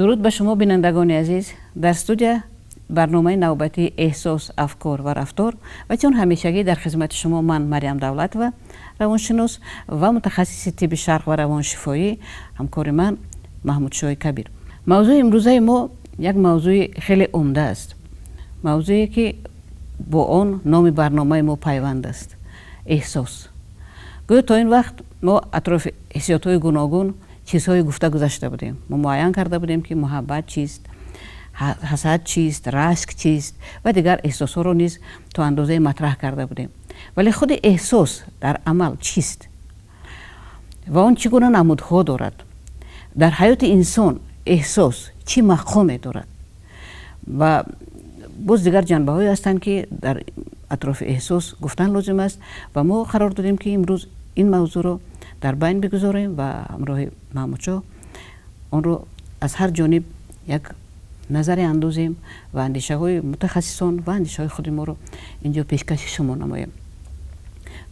Дуруд ба шумо, бинандагони азиз. Дар студия барномаи навбатии «Эҳсос, афкор ва рафтор» ва чун ҳамешагӣ дар хизмати шумо ман, Марьям Давлатова, равоншинос ва мутахассиси тибби шарқ ва равоншифоӣ, ҳамкори ман Маҳмудшоҳи Кабир. Мавзӯи имрӯзаи мо як мавзӯи хеле умда аст, мавзӯе ки бо он номи барномаи мо пайванд аст: эҳсос. Гӯё то ин вақт мо атрофи ҳиссиётҳои гуногун чизҳое гуфта гузашта будем. Мо муайян карда будем, ки муҳаббат чист, ҳасад чист, рашк чист ва дигар эҳсосҳоро низ то андозае матраҳ карда будем. Вале худи эҳсос дар амал чист ва он чӣ гуна намудҳо дорад, дар ҳаёти инсон эҳсос чӣ мақоме дорад ва боз дигар ҷанбаҳое ҳастанд, ки дар атрофи эҳсос гуфтан лозим аст, ва мо қарор додем, ки имрӯз ин мавзӯъро дар байн бигузорем ва ҳамроҳи Маҳмудшоҳ онро аз ҳар ҷониб як назаре андозем ва андешаҳои мутахассисон ва андешаҳои худи моро инҷо пешкаши шумо намоем.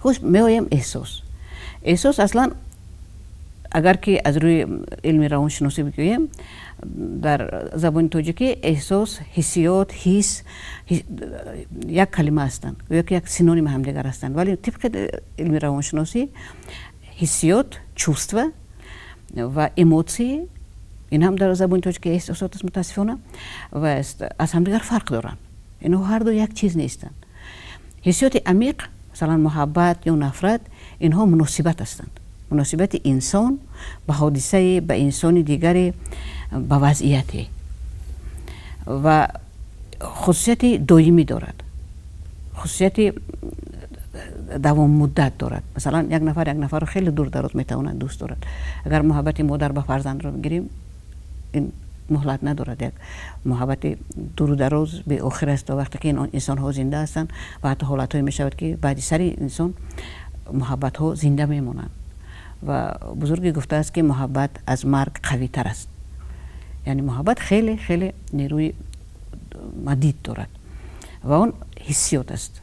Хуш меоем. Эҳсос, эҳсос аслан, агар ки аз рӯи илми равоншиносӣ бигӯем, дар забони тоҷикӣ эҳсос, ҳиссиёт, ҳис як калима ҳастанд, гӯё ки як синоними ҳамдигар ҳастанд. Вале тибқи илми равоншиносӣ ҳиссиёт, чувства ва эмоции, ин ҳам дар забони тоҷикӣ эҳсосот аст, мутаассифона, ва аз ҳамдигар фарқ доранд. Инҳо ҳарду як чиз нестанд. Ҳиссиёти амиқ, масалан муҳаббат ё нафрат, инҳо муносибат ҳастанд, муносибати инсон ба ҳодисае, ба инсони дигаре, ба вазъияте, ва хусусияти доимӣ дорад, хусусияти давоммуддат дорад. Масалан, як нафар як нафарро хеле дур дароз метавонад дӯст дорад. Агар муҳаббати модар ба фарзандро бигирем, ин муҳлат надорад, як муҳаббати дуру дароз, беохир аст, то вақте ки инсонҳо зинда ҳастанд. Ва ҳатто ҳолатҳое мешавад, ки баъди сари инсон муҳаббатҳо зинда мемонанд. Ва бузурге гуфтааст, ки муҳаббат аз марг қавитар аст, яъне муҳаббат хеле хеле нерӯи мадид дорад ва он ҳиссиёт аст.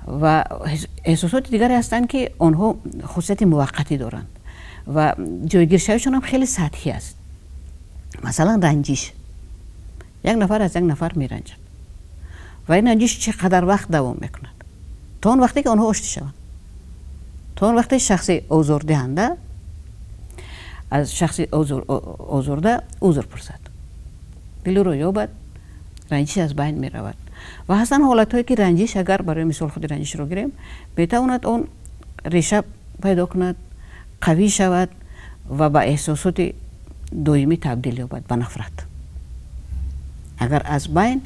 Ва эҳсосоти дигаре ҳастанд, ки онҳо хусусияти муваққатӣ доранд ва ҷойгиршавишон ҳам хеле сатҳӣ аст. Масалан, ранҷиш. Як нафар аз як нафар меранҷад ва ин ранҷиш чӣ қадар вақт давом мекунад? То он вақте ки онҳо оштӣ шаванд, то он вақте шахси озордиҳанда аз шахси озурда узр пурсад, дилӯро ёбад, ранҷиш аз байн меравад. Ва ҳастанд ҳолатҳое, ки ранҷиш, агар барои мисол худи ранҷишро гирем, метавонад он реша пайдо кунад, қавӣ шавад ва ба эҳсосоти доимӣ табдил ёбад, ба нафрат, агар аз байн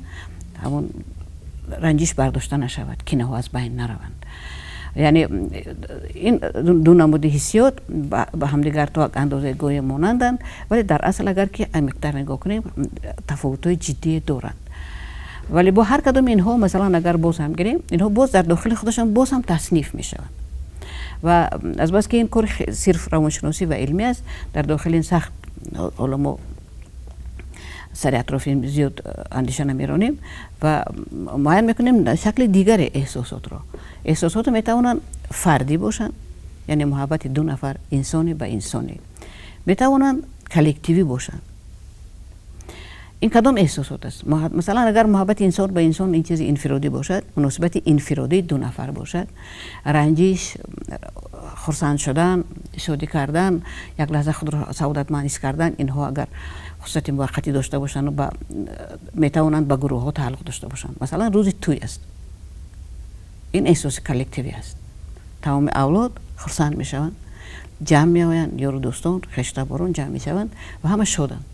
ҳамон ранҷиш бардошта нашавад, кинаҳо аз байн нараванд. Яъне ин ду намуди ҳиссиёт ба ҳамдигар то як андозаи гӯё монанданд, вале дар асл, агар ки амиқтар нигоҳ кунем, тафовутҳои ҷиддие доранд. Вале бо ҳар кадоми инҳо, масалан, агар боз ҳам гирем, инҳо боз дар дохили худашон боз ҳам тасниф мешаванд. Ва азбаски ин кори сирф равоншиносӣ ва илмӣ аст, дар дохили ин сахт ҳоло мо сари атрофи ин зиёд андеша намеронем ва муайян мекунем шакли дигари эҳсосотро. Эҳсосотро метавонанд фардӣ бошанд, яъне муҳаббати ду нафар инсоне ба инсоне, метавонанд коллективӣ бошанд. Ин кадом эҳсосот аст? Масалан, агар муҳаббати инсон ба инсон ин чизи инфиродӣ бошад, муносибати инфиродии ду нафар бошад, ранҷиш, хурсанд шудан, шодӣ кардан, як лаҳза худро саодатманд ҳис кардан, инҳо агар хусусияти муваққатӣ дошта бошанд, метавонанд ба гурӯҳҳо тааллуқ дошта бошанд. Масалан, рӯзи тӯй аст, ин эҳсоси коллективӣ аст. Тамоми авлод хурсанд мешаванд, ҷамъ меоянд, ёру дӯстон, хештаборон ҷамъ мешаванд ва ҳама шоданд,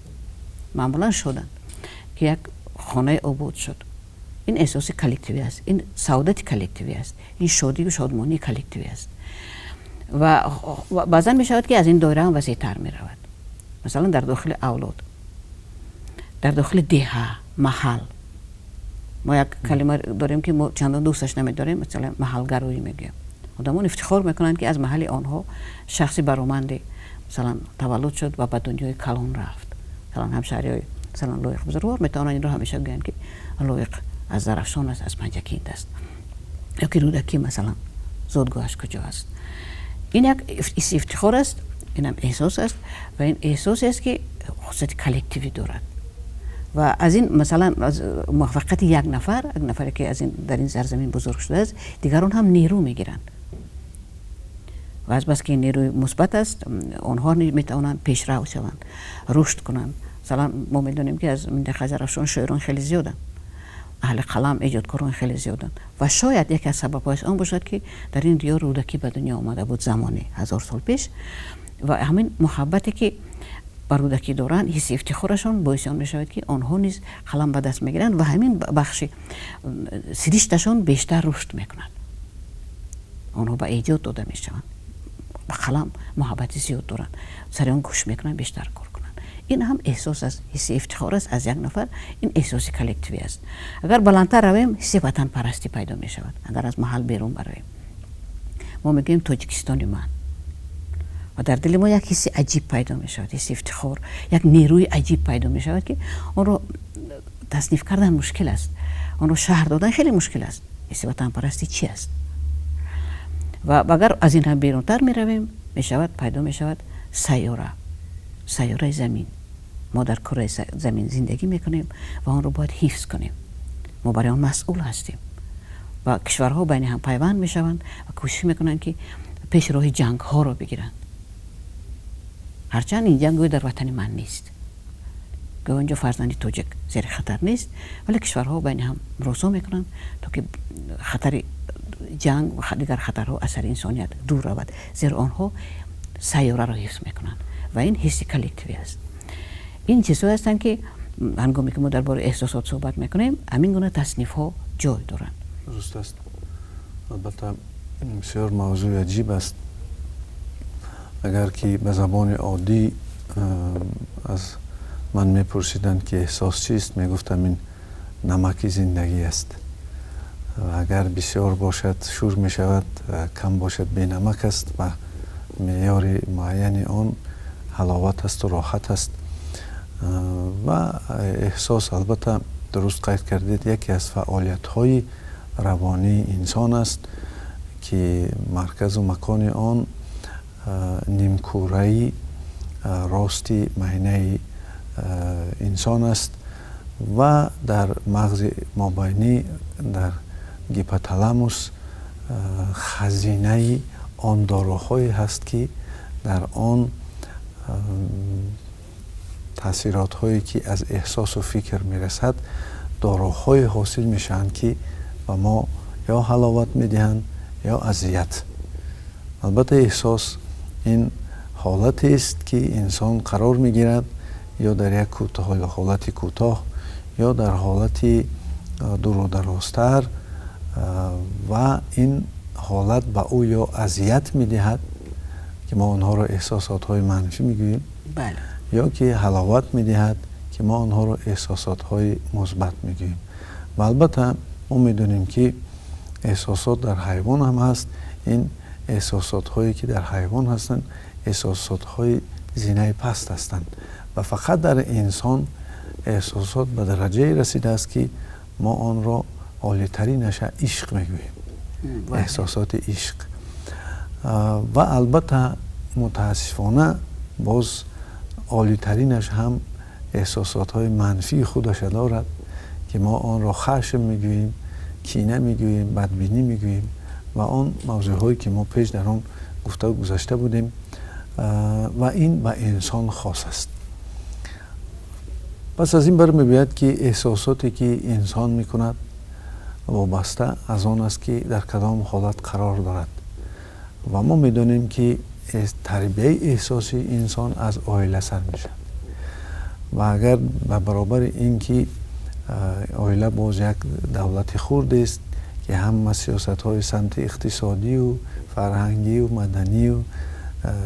маъмулан шоданд, ки як хонаи обод шуд. Ин эҳсоси коллективӣ аст, ин саодати коллективӣ аст, ин шодию шодмонии коллективӣ аст. Ва баъзан мешавад, ки аз ин доира ҳам васеътар меравад. Масалан, дар дохили авлод, дар дохили деҳа, маҳал. Мо як калима дорем, ки мо чандон дӯсташ намедорем, масалан, маҳалгароӣ мегӯям. Одамон ифтихор мекунанд, ки аз маҳалли онҳо шахси бароманде, масалан, таваллуд шуд ва ба дунёи калон рафт. Масалан, ҳамшаҳриҳои, масалан, Лоиқ бузургвор метавонанд инро ҳамеша гӯянд, ки Лоиқ аз Зарафшон аст, аз Панҷакент аст, ё ки Рӯдакӣ, масалан, зодгоҳаш куҷо аст. Ин як ҳисси ифтихор аст, инам эҳсос аст ва ин эҳсосе аст, ки Хусусияти коллективӣ дорад ва аз ин, масалан, аз муваффақияти як нафар, як нафаре ки аз ин дар ин сарзамин бузург шудааст, дигарон ҳам нерӯ мегиранд ва аз бас ки нерӯи мусбат аст, онҳо метавонанд пешрав шаванд, рушд кунанд. Масалан, мо медонем, ки аз минтақаи Зарафшон шоирон хеле зиёданд, аҳли қалам, эҷодкорон хеле зиёданд ва шояд яке аз сабабҳояш он бошад, ки дар ин диёр Рӯдакӣ ба дунё омада буд замоне 1000 сол пеш ва ҳамин муҳаббате, ки ба Рӯдакӣ доранд, ҳисси ифтихорашон боиси он мешавад, ки онҳо низ қалам ба даст мегиранд ва ҳамин бахши сиришташон бештар рушд мекунад. Онҳо ба эҷод дода мешаванд, ба қалам муҳаббати зиёд доранд, сари он гӯш мекунанд, бештар кор кунанд. Ин ҳам эҳсос аст, ҳисси ифтихор аст аз як нафар, ин эҳсоси коллективӣ аст. Агар баландтар равем, ҳисси ватанпарастӣ пайдо мешавад. Агар аз маҳал берун бароем, мо мегӯем: «Тоҷикистони ман», ва дар дили мо як ҳисси аҷиб пайдо мешавад, ҳисси ифтихор, як нерӯи аҷиб пайдо мешавад, ки онро тасниф кардан мушкил аст, онро шарҳ додан хеле мушкил аст. Ҳисси ватанпарастӣ чи аст? Ва агар аз ин ҳам берунтар меравем, мешавад, пайдо мешавад сайёра, сайёраи Замин. Мо дар кураи Замин зиндагӣ мекунем ва онро бояд ҳифз кунем, мо барои он масъул ҳастем ва кишварҳо байни ҳам пайванд мешаванд ва кӯшиш мекунанд, ки пеши роҳи ҷангҳоро бигиранд. Ҳарчанд ин ҷанг гӯё дар ватани ман нест, гӯё инҷо фарзанди тоҷик зери хатар нест, вале кишварҳо байни ҳам муросо мекунанд, то ки хатари ҷанг ва дигар хатарҳо аз сари инсоният дур равад, зеро онҳо сайёраро ҳифз мекунанд ва ин ҳисси коллективӣ аст. Ин чизҳое ҳастанд, ки ҳангоме ки мо дар бораи эҳсосот суҳбат мекунем, ҳамин гуна таснифҳо ҷой доранд. Дуруст аст, албатта, бисёр мавзӯи аҷиб аст. Агар ки ба забони оддӣ аз ман мепурсиданд, ки эҳсос чист, мегуфтам: ин намаки зиндагӣ аст. Агар бисёр бошад, шур мешавад, кам бошад, бенамак аст ва меъёри муайяни он ҳаловат асту роҳат аст. Ва эҳсос, албатта, дуруст қайд кардед, яке аз фаъолиятҳои равонии инсон аст, ки марказу макони он нимкураи рости майнаи инсон аст ва дар мағзи мобайнӣ, дар гипоталамус хазинаи он доруҳое ҳаст, ки дар он таъсиротҳое, ки аз эҳсосу фикр мерасад, доруҳое ҳосил мешаванд, ки ба мо ё ҳаловат медиҳанд, ё азият. Албатта, эҳсос ин ҳолатест, ки инсон қарор мегирад ё дар як ҳолати кӯтоҳ, ё дар ҳолати дуру дарозтар, ва ин ҳолат ба ӯ ё азият медиҳад, ки мо онҳоро эҳсосотҳои манфӣ мегӯем, ё ки ҳаловат медиҳад, ки мо онҳоро эҳсосотҳои мусбат мегӯем. Ва албатта мо медонем, ки эҳсосот дар ҳайвон ҳам ҳаст. Ин эҳсосотҳое, ки дар ҳайвон ҳастанд, эҳсосотҳои зинаи паст ҳастанд ва фақат дар инсон эҳсосот ба дараҷае расидааст, ки мо онро олитаринаша ишқ мегӯем, эҳсосоти ишқ. Ва албатта, мутаассифона, боз олитаринаш ҳам эҳсосотҳои манфии худаша дорад, ки мо онро хашм мегӯем, кина мегӯем, бадбинӣ мегӯем ва он мавзӯъҳое, ки мо пеш дар он гуфта гузашта будем. Ва ин ба инсон хос аст. Пас аз ин бармебиёяд, ки эҳсосоте, ки инсон мекунад, вобаста аз он аст, ки дар кадом ҳолат қарор дорад. Ва мо медонем, ки тарбияи эҳсоси инсон аз оила сар мешавад. Ва агар ба баробари ин ки оила боз як давлати хурдест, ки ҳама сиёсатҳои самти иқтисодию фарҳангию маданию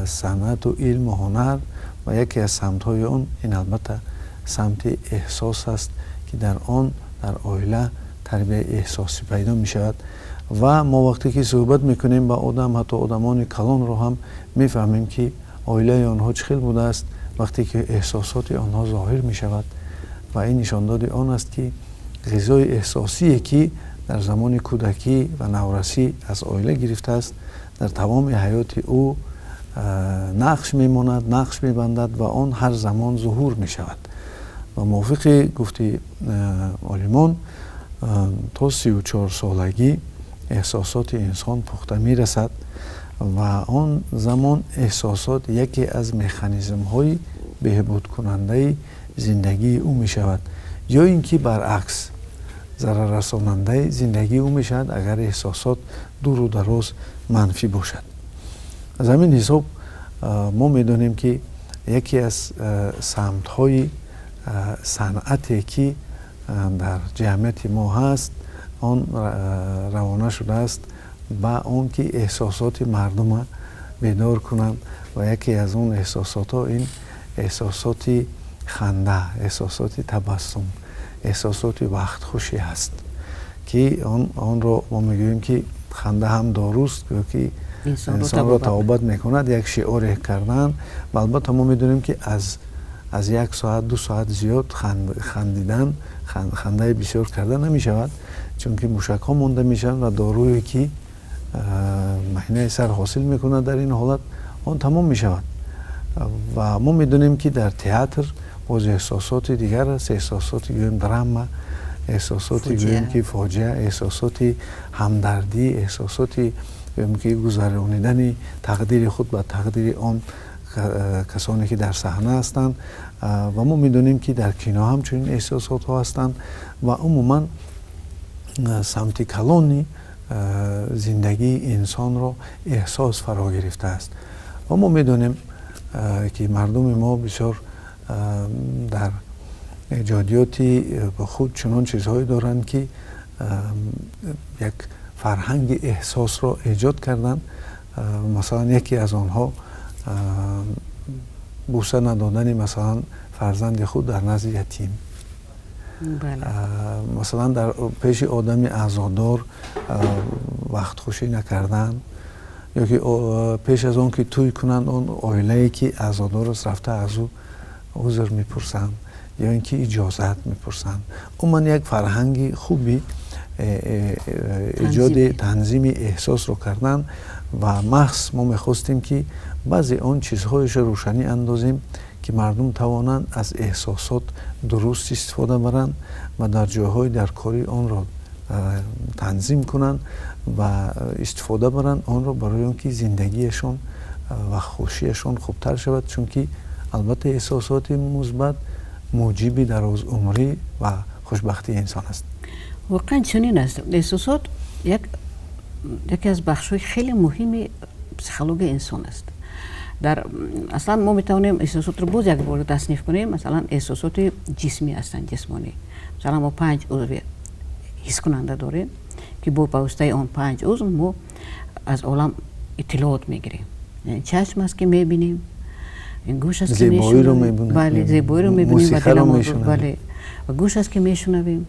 санъату илму ҳунар ва яке аз самтҳои он ин, албатта, самти эҳсос аст, ки дар он, дар оила, тарбияи эҳсосӣ пайдо мешавад. Ва мо вақте ки суҳбат мекунем ба одам, ҳатто одамони калонро ҳам, мефаҳмем, ки оилаи онҳо чӣ хел будааст, вақте ки эҳсосоти онҳо зоҳир мешавад. Ва ин нишондоди он аст, ки ғизои эҳсосие, ки дар замони кӯдакӣ ва наврасӣ аз оила гирифтааст, дар тамоми ҳаёти ӯ. нақш мемонад, нақш мебандад ва он ҳар замон зуҳур мешавад. Ва мувофиқи гуфти олимон, то 34 солагӣ эҳсосоти инсон пухта мерасад ва он замон эҳсосот яке аз механизмҳои беҳбудкунандаи зиндагии ӯ мешавад, ё ин ки баръакс зараррасонандаи зиндагии ӯ мешавад, агар эҳсосот дуру дароз манфӣ бошад. Аз ҳамин ҳисоб мо медонем, ки яке аз самтҳои санъате, ки дар ҷамъияти мо ҳаст, он равона шудааст ба он ки эҳсосоти мардума бедор кунанд, ва яке аз он эҳсосотҳо ин эҳсосоти ханда, эҳсосоти табассум, эҳсосоти вақтхушӣ ҳаст, ки онро мо мегӯем, ки ханда ҳам доруст, ё ки инсонро табобат мекунад, як шиоре кардан. Ва албатта мо медонем, ки аз як соат, 2 соат зиёд хандидан, хандаи бисёр карда намешавад, чунки мушакҳо монда мешаванд ва доруе, ки маҳинаи сар ҳосил мекунад, дар ин ҳолат он тамом мешавад. Ва мо медонем, ки дар театр боз эҳсосоти дигар аст, эҳсосоти, гӯем, драма, эҳсосоти, гӯем, ки фоҷиа, эҳсосоти ҳамдардӣ, эҳсосоти, гӯем, ки гузаронидани тақдири худ ба тақдири он касоне, ки дар саҳна ҳастанд. Ва мо медонем, ки дар кино ҳам чунин эҳсосотҳо ҳастанд ва умуман самти калони зиндагии инсонро эҳсос фаро гирифтааст. Ва мо медонем, ки мардуми мо бисёр дар эҷодиёти худ чунон чизҳое доранд, ки як фарҳанги эҳсосро эҷод карданд. Масалан, яке аз онҳо бӯса надодани, масалан, фарзанди худ дар назди ятим, масалан, дар пеши одами аъзодор вақтхушӣ накардан, ё ки пеш аз он ки тӯй кунанд, он оилае, ки аъзодор аст, рафта аз ӯ узр мепурсанд ё ин ки иҷозат мепурсанд. Умуман як фарҳанги хуби эҷоди танзими эҳсосро кардан. Ва маҳз мо мехостем, ки баъзе он чизҳоеро рӯшанӣ андозем, ки мардум тавонанд аз эҳсосот дуруст истифода баранд ва дар ҷойҳои даркорӣ онро танзим кунанд ва истифода баранд онро, барои он ки зиндагиашон ва хушиашон хубтар шавад, чунки албатта эҳсосоти мусбат муҷиби дарозумрӣ ва хушбахтии инсон аст. Воқеан чунин аст. Эҳсосот яке аз бахшҳои хеле муҳими психологияи инсон аст. Дар аслан мо метавонем эҳсосотро боз як бор тасниф кунем. Масалан, эҳсосоти ҷисмӣ ҳастанд, ҷисмонӣ. Масалан, мо панҷ узви ҳискунанда дорем, ки бо ба воситаи он панҷ узв мо аз олам иттилоот мегирем. Чашм аст, ки мебинем, гӯш аст, ки бале, зебоиро мебинем ва диламон, бале, ва гӯш аст, ки мешунавем,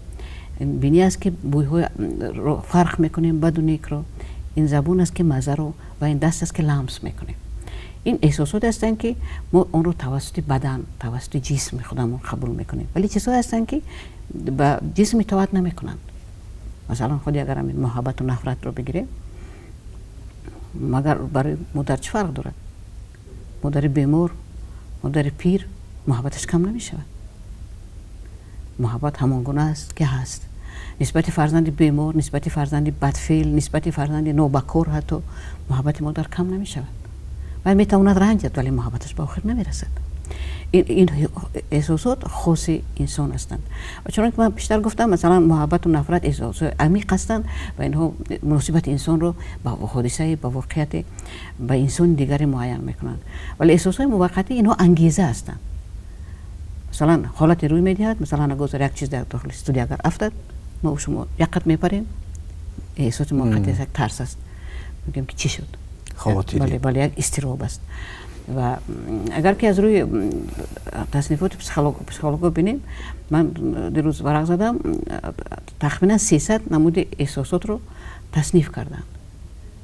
бинӣ аст, ки бӯйҳоро фарқ мекунем, баду некро, ин забон аст, ки мазаро, ва ин даст аст, ки ламс мекунем. Ин эҳсосоте ҳастанд, ки мо онро тавассути бадан, тавассути ҷисми худамон қабул мекунем. Вале чизҳое ҳастанд, ки ба ҷисм итоат намекунанд. Масалан, худи агар ҳамин муҳаббату нафратро бигирем, магар барои модар чӣ фарқ дорад? Модари бемор, модари пир муҳаббаташ кам намешавад. Муҳаббат ҳамон гуна аст, ки ҳаст. Нисбати фарзанди бемор, нисбати фарзанди бадфеъл, нисбати фарзанди нобакор ҳатто муҳаббати модар кам намешавад. Вай метавонад ранҷад, вале муҳаббаташ ба охир намерасад. Ин эҳсосот хоси инсон ҳастанд. Ва чунон ки ман пештар гуфтам, масалан, муҳаббату нафрат эҳсосҳои амиқ ҳастанд ва инҳо муносибати инсонро ба ҳодисае, ба воқеияте, ба инсони дигаре муайян мекунанд. Вале эҳсосҳои муваққатӣ, инҳо ангеза ҳастанд. Масалан, ҳолате рӯй медиҳад, масалан, агар як чиз дар дохили студия агар афтад, мо шумо як қат мепарем. Эҳсоси муваққатӣ, як тарс аст, мегӯем, ки чӣ шуд. Бале, бале, як изтироб аст. Ва агар ки аз рӯи таснифоти психолого бинем, ман дирӯз варақ задам, тахминан 300 намуди эҳсосотро тасниф карданд.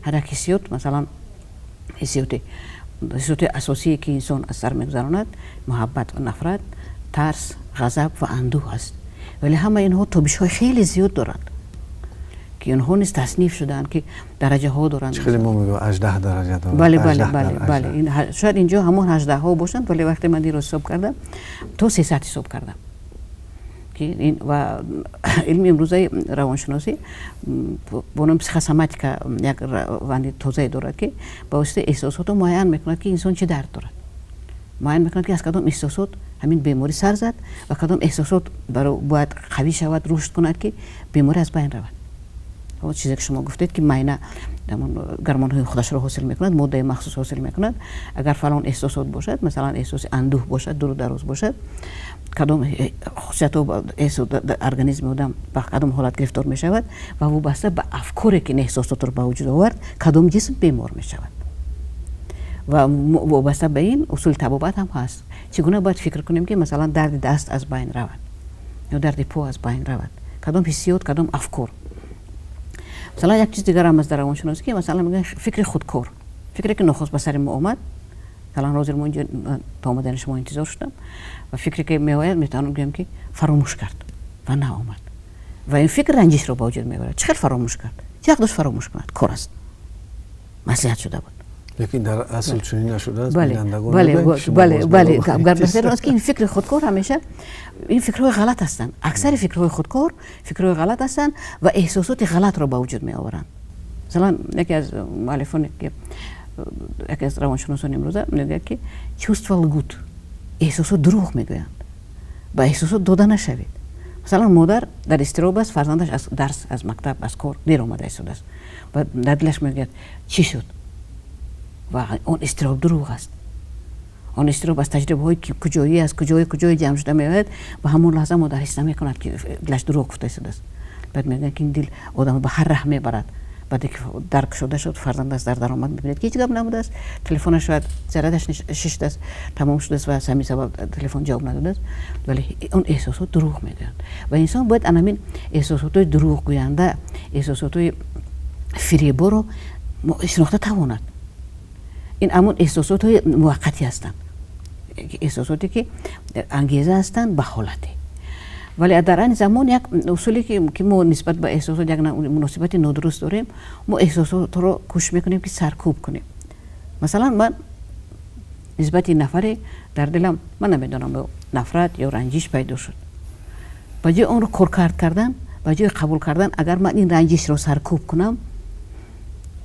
Ҳар як ҳиссиёт, масалан, ҳиссиёти асосие, ки инсон аз сар мегузаронад, муҳаббат ва нафрат, тарс, ғазаб ва андӯҳ аст. Вале ҳама инҳо тобишҳои хеле зиёд доранд. Ки онҳо низ тасниф шудаанд, ки дараҷаҳо доранд. Хеле мо мегӯем 18 дараҷа дорад. Бале, бале, бале, бале. Шояд инҷо ҳамон 18ҳо бошанд, вале вақте ман инро ҳисоб кардам, то 300 ҳисоб кардам. Ки ин ва илми имрӯзаи равоншиносӣ бо номи психосоматика як раванди тозае дорад, ки ба воситаи эҳсосото муайян мекунад, ки инсон чӣ дард дорад, муайян мекунад, ки аз кадом эҳсосот ҳамин беморӣ сар зад ва кадом эҳсосот бояд қавӣ шавад, рушд кунад, ки беморӣ аз байн равад. Чизе ки шумо гуфтед, ки майна гормонҳои худашро ҳосил мекунад, моддаи махсус ҳосил мекунад, агар фалон эҳсосот бошад, масалан, эҳсоси андӯҳ бошад, дуру дароз бошад, кадом хусусиятҳо организми одам ба кадом ҳолат гирифтор мешавад ва вобаста ба афкоре, ки ин эҳсосотро ба вуҷуд овард, кадом ҷисм бемор мешавад. Ва вобаста ба ин усули табобат ҳам ҳаст, чӣ гуна бояд фикр кунем, ки масалан дарди даст аз байн равад ё дарди по аз байн равад, кадом ҳиссиёт, кадом афкор. Масалан, як чиз дигар ҳам аст дар равоншиносӣ, ки масалан мегӯянд фикри худкор, фикре ки нохост ба сари мо омад. Масалан, ҳозир мо инҷо то омадани шумо интизор шудам ва фикре ки меояд, метавонам гӯям, ки фаромӯш кард ва наомад, ва ин фикр ранҷишро ба вуҷуд меорад. Чӣ хел фаромӯш кард? Чӣ ҳақ дошт фаромӯш кунад? Кор аст, маслиҳат шуда буд. Лекин дар асл чунин нашудааст. Бале, гап аст, ки ин фикри худкор ҳамеша ин фикрҳои ғалат ҳастанд. Аксари фикрҳои худкор фикрҳои ғалат ҳастанд ва эҳсосоти ғалатро ба вуҷуд меоваранд. Масалан, яке аз муаллифоне, ки яке аз равоншиносони имрӯза, мегӯяд, ки чувства лгут, эҳсосот дурӯғ мегӯянд, ба эҳсосот дода нашавед. Масалан, модар дар изтироб аст, фарзандаш аз дарс, аз мактаб, аз кор дер омада истодааст ва дар дилаш мегӯяд: чӣ шуд? Ва он изтироб дурӯғ аст. Он изтироб аз таҷрибаҳои куҷоӣ, аз куҷои куҷои ҷамъ шуда меояд ва ҳамон лаҳза модар ҳис намекунад, ки дилаш дурӯғ гуфта истодааст. Баъд мегӯянд, ки ин дил одамро ба ҳар раҳ мебарад. Баъде ки дарк шуда шуд, фарзанд аз дар даромад, мебинад, ки ҳеҷ гап набудааст, телефонаш шояд зарядаш шиштааст, тамом шудааст ва аз ҳамин сабаб телефон ҷавоб надодааст. Вале он эҳсосот дурӯғ мегӯянд ва инсон бояд ана ҳамин эҳсосотҳои дурӯғгӯянда, эҳсосотҳои фиреборо шинохта тавонад. Ин ҳамон эҳсосотҳои муваққатӣ ҳастанд, эҳсосоте ки ангеза ҳастанд ба ҳолате. Вале дар айни замон як усуле, ки мо нисбат ба эҳсосот як муносибати нодуруст дорем, мо эҳсосотро кӯшиш мекунем, ки саркӯб кунем. Масалан, ман нисбати нафаре дар дилам, ман намедонам, нафрат ё ранҷиш пайдо шуд. Ба ҷои онро коркард кардан, ба ҷои қабул кардан, агар ман ин ранҷишро саркӯб кунам,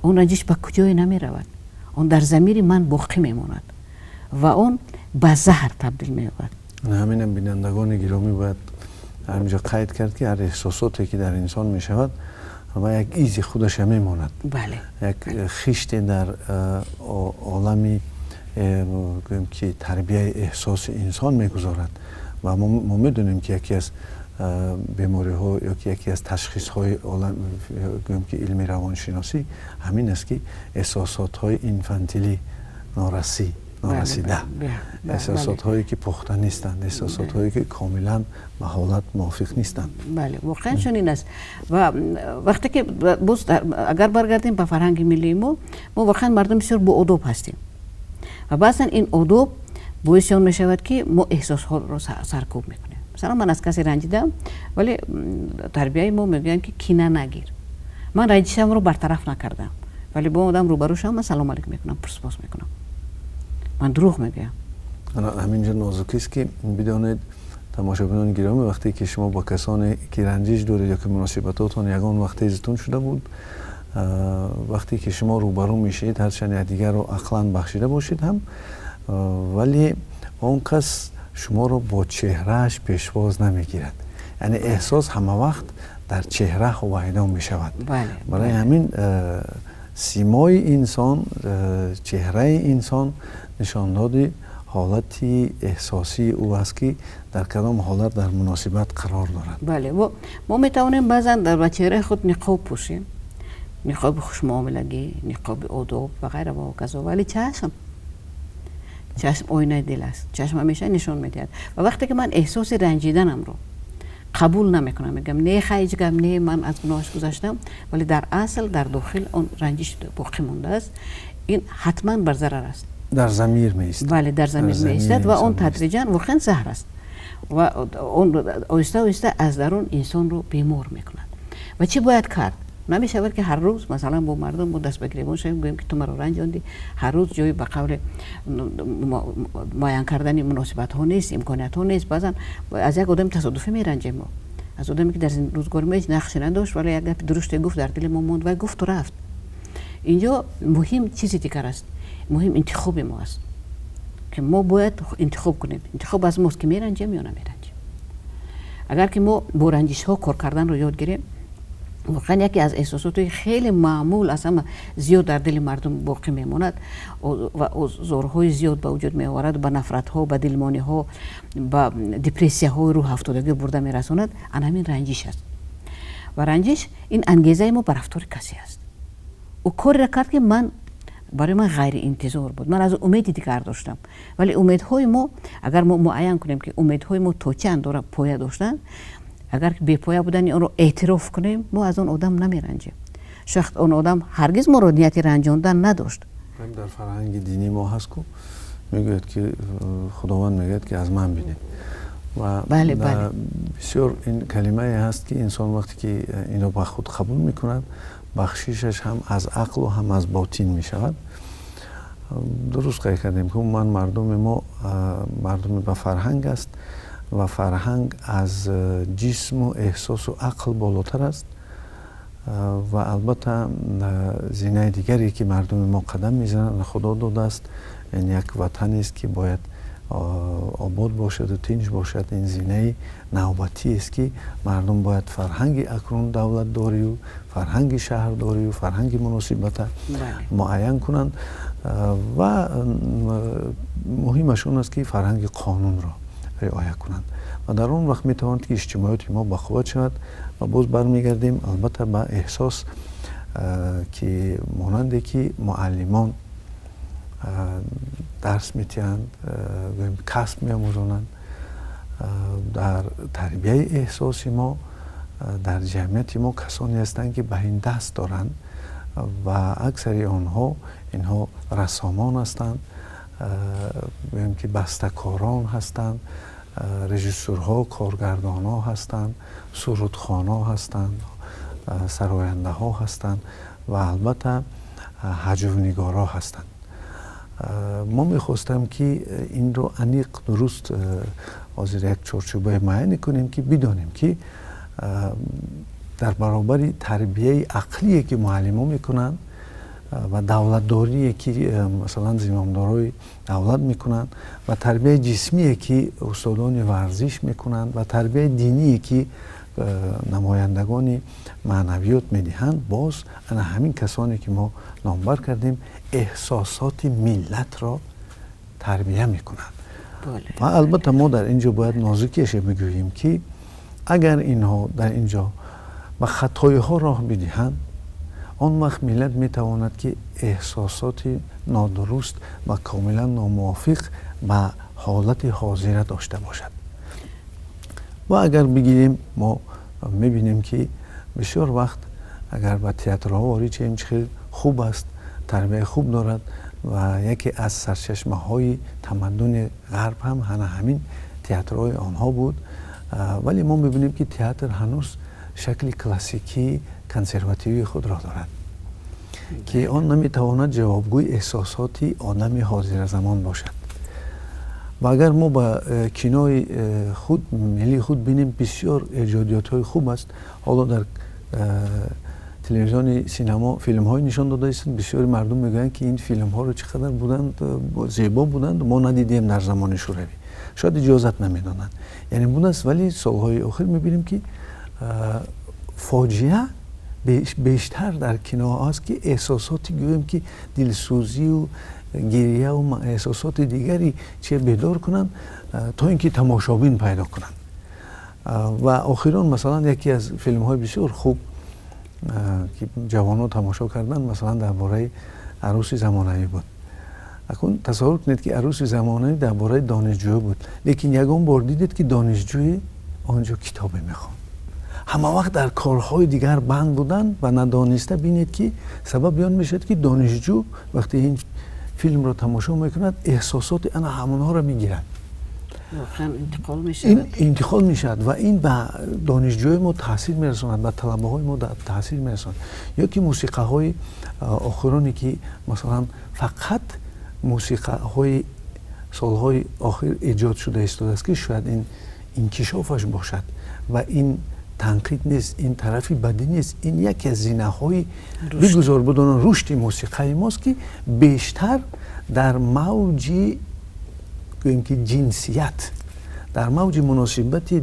он ранҷиш ба куҷое намеравад, он дар замири ман боқӣ мемонад ва он ба заҳр табдил меёбад. Ҳаминам, бинандагони гиромӣ, бояд ҳаминҷо қайд кард, ки ҳар эҳсосоте ки дар инсон мешавад ва як изи худаша мемонад, як хиште дар олами, гӯем, ки тарбияи эҳсоси инсон мегузорад. Ва мо медонем, ки яке аз бемориҳо ё ки яке аз ташхисҳои олам, гӯем, ки илми равоншиносӣ ҳамин аст, ки эҳсосотҳои инфантилӣ, норасида, эҳсосотҳое ки пухта нестанд, эҳсосотҳое ки комилан ба ҳолат мувофиқ нестанд. Бале, воқеан чунин аст. Ва вақте ки боз агар баргардем ба фарҳанги миллии мо, мо воқеан мардум бисёр боодоб ҳастем ва баъзан ин одоб боиси он мешавад, ки мо эҳсосҳоро саркӯб мекунем. Масалан, ман аз касе ранҷидам, вале тарбияи мо мегӯянд, ки кина нагир. Ман ранҷишамро бартараф накардам, вале бо одам рӯбарӯ шавам, ман салом алейкум мекунам, пурсупос мекунам, ман дурӯғ мегӯям. Ҳаминҷо нозукист, ки бидонед, тамошобинони гиромӣ, вақте ки шумо бо касоне ки ранҷиш доред ё ки муносибатотон ягон вақт тезтун шуда буд, вақте ки шумо рӯбарӯ мешавед, ҳарчанд якдигарро ақлан бахшида бошед ҳам, вале он кас шуморо бо чеҳрааш пешвоз намегирад. Яъне эҳсос ҳама вақт дар чеҳра ҳувайдо мешавад. Барои ҳамин симои инсон, чеҳраи инсон нишондоди ҳолати эҳсосии ӯ аст, ки дар кадом ҳолат дар муносибат қарор дорад. Бале, мо метавонем баъзан ба чеҳраи худ ниқоб пӯшем, ниқоби хушмуомилагӣ, ниқоби одоб ва ғайра ва ҳоказо, вале чашм оинаи дил аст, чашм ҳамеша нишон медиҳад. Ва вақте ки ман эҳсоси ранҷиданамро қабул намекунам, мегӯям: не, хай, ҳеҷ гап не, ман аз гуноҳаш гузаштам, вале дар асл дар дохил он ранҷиш боқӣ мондааст, ин ҳатман бар зарар аст. Дар замир меистад. Бале, дар замир меистад ва он тадриҷан воқеан заҳр аст ва он оҳиста оҳиста аз дарун инсонро бемор мекунад. Ва чӣ бояд кард? Намешавад, ки ҳар рӯз, масалан, бо мардум мо даст ба гиребон шавем, гӯем, ки ту маро ранҷондӣ. Ҳар рӯз ҷои ба қавли муайян кардани муносибатҳо нест, имкониятҳо нест. Баъзан аз як одами тасодуфӣ меранҷем мо, аз одаме, ки дар рӯзгори мо ҳеҷ нақше надошт, вале як гапи дуруште гуфт, дар дили мо монд ва гуфту рафт. Инҷо муҳим чизи дигар аст. Муҳим интихоби мо аст, ки мо бояд интихоб кунем. Интихоб аз мост, ки меранҷем ё намеранҷем. Агар ки мо бо ранҷишҳо кор карданро ёд гирем, воқеан яке аз эҳсосоти хеле маъмул, аз ҳама зиёд дар дили мардум боқӣ мемонад ва озорҳои зиёд ба вуҷуд меоварад, ба нафратҳо, ба дилмониҳо, ба депрессияҳои рӯҳафтодагӣ бурда мерасонад, ана ҳамин ранҷиш аст. Ва ранҷиш ин ангезаи мо ба рафтори касе аст. Ӯ кореро кард, ки ман барои ман ғайриинтизор буд. Ман аз умеди дигар доштам, вале умедҳои мо, агар мо муайян кунем, ки умедҳои мо то чӣ андоза поя доштанд, агар бепоя будани онро эътироф кунем, мо аз он одам намеранҷем. Шояд он одам ҳаргиз моро нияти ранҷондан надошт. Дар фарҳанги динии мо ҳаст ку, мегӯяд, ки Худованд мегӯяд, ки аз ман бинед. Ва бале. Бисёр ин калимае ҳаст, ки инсон вақте ки инро ба худ қабул мекунад, бахшишаш ҳам аз ақлу ҳам аз ботин мешавад. Дуруст қайд кардем, ки умуман мардуми мо мардуми ба фарҳанг аст ва фарҳанг аз ҷисму эҳсосу ақл болотар аст. Ва албатта зинаи дигаре, ки мардуми мо қадам мезананд, Худо додааст, ин як ватанест, ки бояд обод бошаду тинҷ бошад. Ин зинаи навбатиест, ки мардум бояд фарҳанги акнун давлатдорию, фарҳанги шаҳрдорию, фарҳанги муносибата муайян кунанд. Ва муҳимаш он аст, ки фарҳанги қонунро риоя кунанд ва дар он вақт метавонад, ки иҷтимоиёти мо бақувват шавад. Ва боз бармегардем, албатта, ба эҳсос, ки монанде ки муаллимон дарс метиҳанд, гӯем, касб меомӯзонанд, дар тарбияи эҳсоси мо дар ҷамъияти мо касоне ҳастанд, ки ба ин даст доранд ва аксари онҳо инҳо рассомон ҳастанд, гӯем, ки бастакорон ҳастанд, режиссурҳо, коргардонҳо ҳастанд, сурудхонҳо ҳастанд, сарояндаҳо ҳастанд ва албатта ҳаҷвнигорҳо ҳастанд. Мо мехостам, ки инро аниқ, дуруст ҳозир як чорчӯбаи муайяне кунем, ки бидонем, ки дар баробари тарбияи ақлие, ки муаллимо мекунанд, ва давлатдорие, ки масалан зимомдорои давлат мекунанд, ва тарбияи ҷисмие, ки устодони варзиш мекунанд, ва тарбияи диние, ки намояндагони маънавиёт медиҳанд, боз ана ҳамин касоне, ки мо номбар кардем, эҳсосоти миллатро тарбия мекунанд. Ва албатта мо дар ин ҷо бояд нозукиаше бигӯем, ки агар инҳо дар ин ҷо ба хатоиҳо роҳ бидиҳанд, он вақт миллат метавонад, ки эҳсосоти нодуруст ва комилан номувофиқ ба ҳолати ҳозира дошта бошад. Ва агар бигирем, мо мебинем, ки бисёр вақт агар ба театрҳо ворид шавем, чӣ хел хуб аст, тарбияи хуб дорад ва яке аз сарчашмаҳои тамаддуни ғарб ҳам ҳана ҳамин театрҳои онҳо буд. Вале мо мебинем, ки театр ҳанӯз шакли классикии консервативии худро дорад, ки он наметавонад ҷавобгӯи эҳсосоти одами ҳозиразамон бошад. Ва агар мо ба кинои худ, миллии худ бинем, бисёр эҷодиётҳои хуб аст. Ҳоло дар телевизиони синамо филмҳое нишон дода истанд, бисёри мардум мегӯянд, ки ин филмҳоро чӣ қадар буданд, зебо буданд, мо надидем дар замони Шӯравӣ, шояд иҷозат намедонанд, яъне будааст. Вале солҳои охир мебинем, ки фоҷиа бештар дар киноҳо аст, ки эҳсосоти, гӯем, ки дилсӯзию гирияу эҳсосоти дигари че бедор кунанд, то ин ки тамошобин пайдо кунанд. Ва охирон, масалан, яке аз филмҳои бисёр хуб, ки ҷавонҳо тамошо карданд, масалан, дар бораи арӯси замонавӣ буд. Акун тасаввур кунед, ки арӯси замонавӣ дар бораи донишҷӯ буд, лекин ягон бор дидед, ки донишҷӯи он ҷо китобе мехонд? Ҳама вақт дар корҳои дигар банд буданд ва надониста бинед, ки сабаби он мешавад, ки донишҷӯ вақте ин филмро тамошо мекунад, эҳсосоти ана ҳамонҳоро мегирад. Ин интиқол мешавад ва ин ба донишҷӯи мо таъсир мерасонад, ба талабаҳои мо таъсир мерасонад. Ё ки мусиқаҳои охироне, ки масалан фақат мусиқаҳои солҳои охир эҷод шуда истодааст, ки шояд ин инкишофаш бошад ва ин танқид нест, ин тарафи бадӣ нест, ин яке аз зинаҳои бигузор бидонанд рушди мусиқаи мост, ки бештар дар мавҷи гӯем ки ҷинсият, дар мавҷи муносибати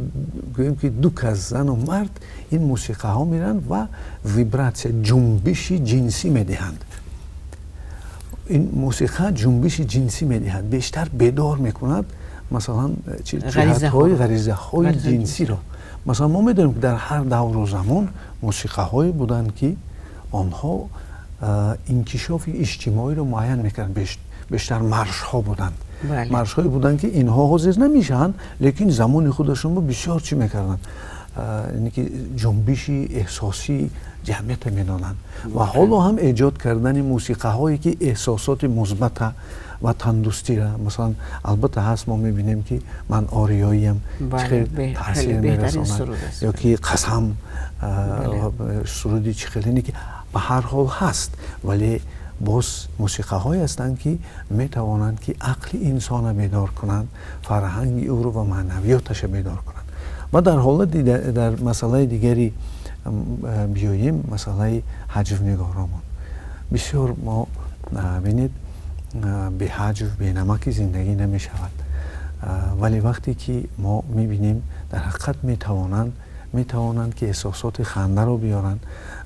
гӯем ки ду кас, зану мард, ин мусиқаҳо мераванд ва вибратсия, ҷунбиши ҷинсӣ медиҳанд. Ин мусиқа ҷунбиши ҷинсӣ медиҳад, бештар бедор мекунад масалан ҷиҳатҳои ғаризаҳои ҷинсиро. Масалан мо медонем, ки дар ҳар давру замон мусиқаҳое буданд, ки онҳо инкишофи иҷтимоиро муайян мекарданд. Бештар маршҳо буданд, маршҳое буданд, ки инҳо ҳозир намешаванд, лекин замони худашонро бисёр чӣ мекарданд, яъне ки ҷунбиши эҳсосии ҷамъиятро медонанд. Ва ҳоло ҳам эҷод кардани мусиқаҳое, ки эҳсосоти мусбата ва тандустира, масалан, албатта ҳаст, мо мебинем, ки «Ман ориёиям» чӣ хел таъсир мерасонад, ё ки «Қасам» суруди чӣ хел, ки ба ҳар ҳол ҳаст. Вале боз мусиқаҳое ҳастанд, ки метавонанд, ки ақли инсона бедор кунанд, фарҳанги ӯро ва маънавиёташа бедор кунанд. Ва дар ҳолати дар масъалаи дигари биёем, масъалаи ҳаҷвнигоромон. Бисёр мо бинед, беҳаҷв, бенамаки зиндагӣ намешавад, вале вақте ки мо мебинем, дар ҳақиқат метавонанд, ки эҳсосоти хандаро биёранд,